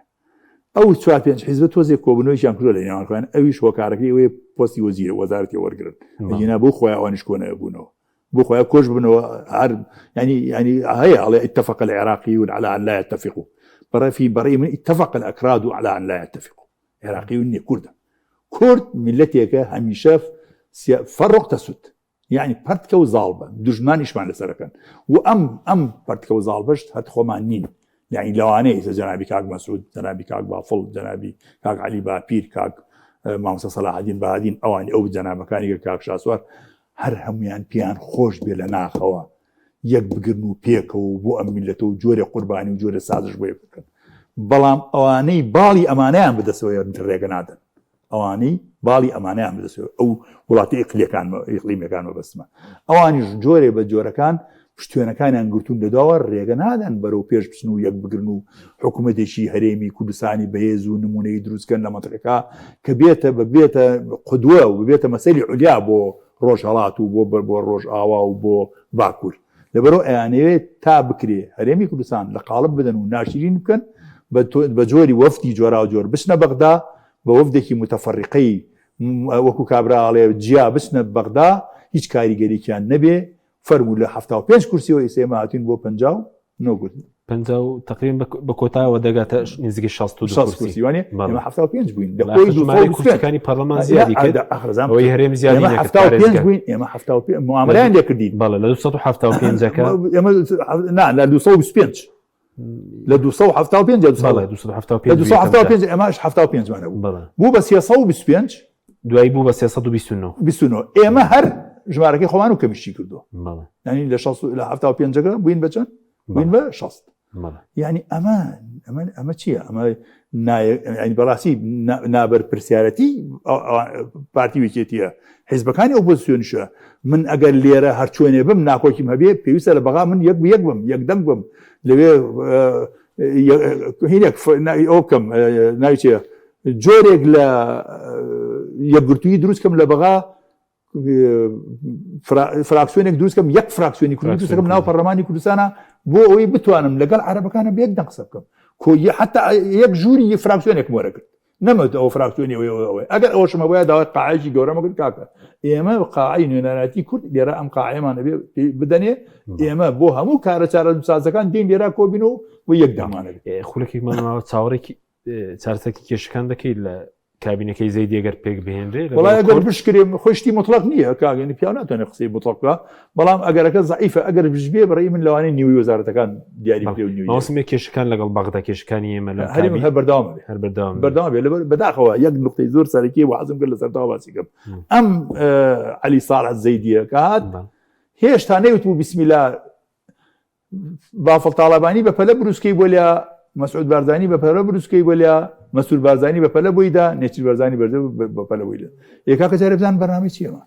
ئەو چوار پێنج حیزبە تۆزێک کۆبوونەوەیان کردووە لە نێوان خۆیان ئەویش هۆکارەکەی ئەوەیە پۆستی وەزیرە وەزارەتی وەرگرن ئەگینا بۆ خۆیان ئەوانیش کۆنەبوونەوە بۆ خۆیان کۆش ببنەوە هەر ینی ینی هەیە ئەڵێ اتفق العراقیون على ان لا يتفقوا بەڕێفی بەڕێی من اتفق الاكراد على ان لا يتفقوا عێراقیون نییە کوردە کورد میلەتێکە هەمیشە فەڕق تەسود یعنی پەرتکە و زاڵ بە دژمانیشمان لەسەرەکەن و ئەم ئەم پەرتکە و زاڵ بەشت هەر خۆمان نین یعنی لەوانەیە ئێستا جەنابی کاک مەسعود جەنابی کاک بافڵ جەنابی کاک عەلی باپیر کاک مامۆستا سەلاحەدین بەهادین ئەوانی ئەو جەنابەکانی کە کاک شاسوار هەر هەمویان پێیان خۆش بێ لە ناخەوە یەک بگرن و پێکەوە و بۆ ئەم میلەتە و جۆرێ قوربانی و جۆرە سازش بۆ یەک بکەن بەڵام ئەوانەی باڵی ئەمانەیان بەدەستەوەیە ڕێگە نادەن ئەوانەی باڵی ئەمانەیان بەدەستەوە ئەو وڵاتی ئیقلیەکان ئیقلیمەکان مەبەستمە ئەوانیش جۆرێ بە جۆرەکان پشتێنەکانیان گرتوون لە دواوە ڕێگە نادەن بەرەو پێش بچن و یەک بگرن و حکوومەتێکی هەرێمی کوردستانی بەهێز و نمونەی دروستکەن لە مەنتقەکە کە بێتە ببێتە قدوە و ببێتە مەسەلی عولیا بۆ ڕۆژهەڵات و بۆ بۆ ڕۆژئاوا و بۆ باکوور لەبەرئەوە ئەیانەوێت تا بکرێ هەرێمی کوردستان لە قاڵب بدەن و ناشرین بکەن بە جۆری وەفدی جۆراوجۆر بچنە بەغدا بە وەفدێکی متەفەڕیقەی وەکو کابرا ئەڵێ جیا بچنە بەغدا هیچ کاریگەریکیان نەبێ فەرموو لە 75 کورسیەوە ئێستا ئێمە هاتوین بۆ 59 کورسی. پەنجا و تقریبا بە کۆتایەوە دەگاتە نزیکەی 62 کورسی کورسی وانە ئێمە 75 بووین لە کۆی ژمارەی کورسیەکانی پەرلەمان زیادی کرد ئەوەی هەرێم زیادی نەکرد 75 بووین ئێمە 75 معاملەیان لێکردین بەڵێ لە 275ەکە ئێمە نا لە 225 لە 275 بەڵێ 275 275 ئێمەش 75 مانە بوو بوو بە 325 دوایی بوو بە 329 29 ئێمە هەر ژمارەکەی خۆمان و کەمیشی کردو ینی لە لە 75ەکە بووین بە چەند بووین بە 60 یعنی ئەمە ئەمە ئەمە چییە ئەمە ینی بەڕاستی نابەرپرسیارەتی پارتی وێکێتیە حیزبەکانی ئۆپۆزیسیۆنیشە من ئەگەر لێرە هەرچۆنێ بم ناکۆکیم هەبێ پێویستە لە بەغا من یەک یەک بم یەک دەنگ بم لەوێ هینێک ئەو بکەم ناوی چیە جۆرێک لە یەکگرتوویی دروست کەم لە بەغا فراکسیۆنێک دروست کەم یەک فراکسیۆنی کوردی دروست کەم ناو پەرلەمانی کوردستانە بۆ ئەوەی بتوانم لەگەڵ عەرەبەکانە بێک دەنگ قسە بکەم کۆ حتا یەک ژووری فراکسیۆنێکم وەرەگرت نەمەوت ئەوە فراکسیۆنی ئەوەی ئەوەی ئەوەی ئەگەر ئەوەشم هەبوایە داوای قاعەیەکی گەورەمە کرد کاکە ئێمە قاعەی نوێنەرایەتی کورد لێرە ئەم قاعەیەمان ئەبێ بدەنێ ئێمە بۆ هەموو کارە چارەنووسسازەکان دێین لێرە کۆبین و بۆ یەک دەنگمان ئەبێ خولەکێکمان ماوە چاوەڕێکی چارەسەرکی کێشەکان دەکەیت لە کابینەکەی زەیدی ئەگەر پێک بهێنرێ لەگەڵ وەڵای ئەگەر کورد؟ بشکرێ خۆی شتی مطلق نییە کاک یعنی پیاو ناتوانێت قسەی مطلق بکا بەڵام ئەگەرەکە زەعیفە ئەگەر بشبێ بەڕێی من لەوانەیە نیوەی وەزارەتەکان دیاری بکرێ و نیوەی مامۆستا مێ کێشەکان لەگەڵ بەغدا کێشەکانی ئێمە لەم هەرێم کابی هەر بەردەوام بێ هەر بەردەوام بێ. بەردەوام بێ لەبەر بەداخەوە یەک نقطەی زۆر سەرەکی بۆ حەزم کرد لە سەرتاوە باسی کەم ئەم عەلی ساڵح زەیدیە کە هات بەڵێ. هێشتا نەیوتبوو بیسمیلا بافڵ تاڵەبانی بە پەلە بروسکەی بۆ لیا مەسعود بارزانی بە پەلە بروسکەی بۆ لیا مەسرور بارزانی بە پەلە بۆی دا نێچیر بارزانی بەردە بە پەلە بۆی دا ئێ کاکە جارێ بزان بەرنامەی چییەمە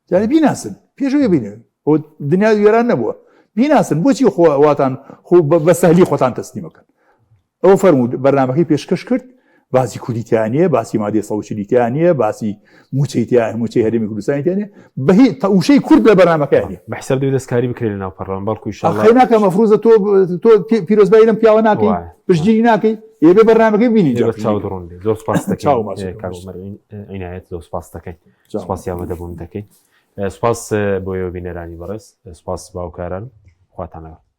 جارێ بیناسن پێشەوەی بینێ ئەو دنیا وێران نەبووە بیناسن بۆچی خۆ واتان خۆ بە سەهلی خۆتان تەسلیمەکەن ئەوە فەرموو بەرنامەکەی پێشکەش کرد باسی کوردی تیا نییە باسی مادەی 140 تیا نییە باسی موچەی تیا موچەی هەرێمی کوردستانی تیا نییە بە هیچ وشەی کورد لە بەرنامەکەیان نییە بە حساب دەبێت دەستکاری بکرێت لە ناو پەرلەمان بەڵکو ئیشاڵڵا خەی ناکە مەفروزە تۆ تۆ پیرۆزبایی لەم پیاوە ناکەی وایە. پشتگیری ناکەی ئێ بێ بەرنامەکەی بینی ئێ بە چاو دڕون بێ زۆر سپاس دەکەین چاو ماچ ئێ، دەکەم. کاک عومەر عینایەت زۆر سپاس دەکەین چاو. سپاسی ئامادەبوون دەکەین ئێ، سپاس بۆ ئێوە بینەرانی بەڕێز سپاس باوکاران خواتان لەگەڵ.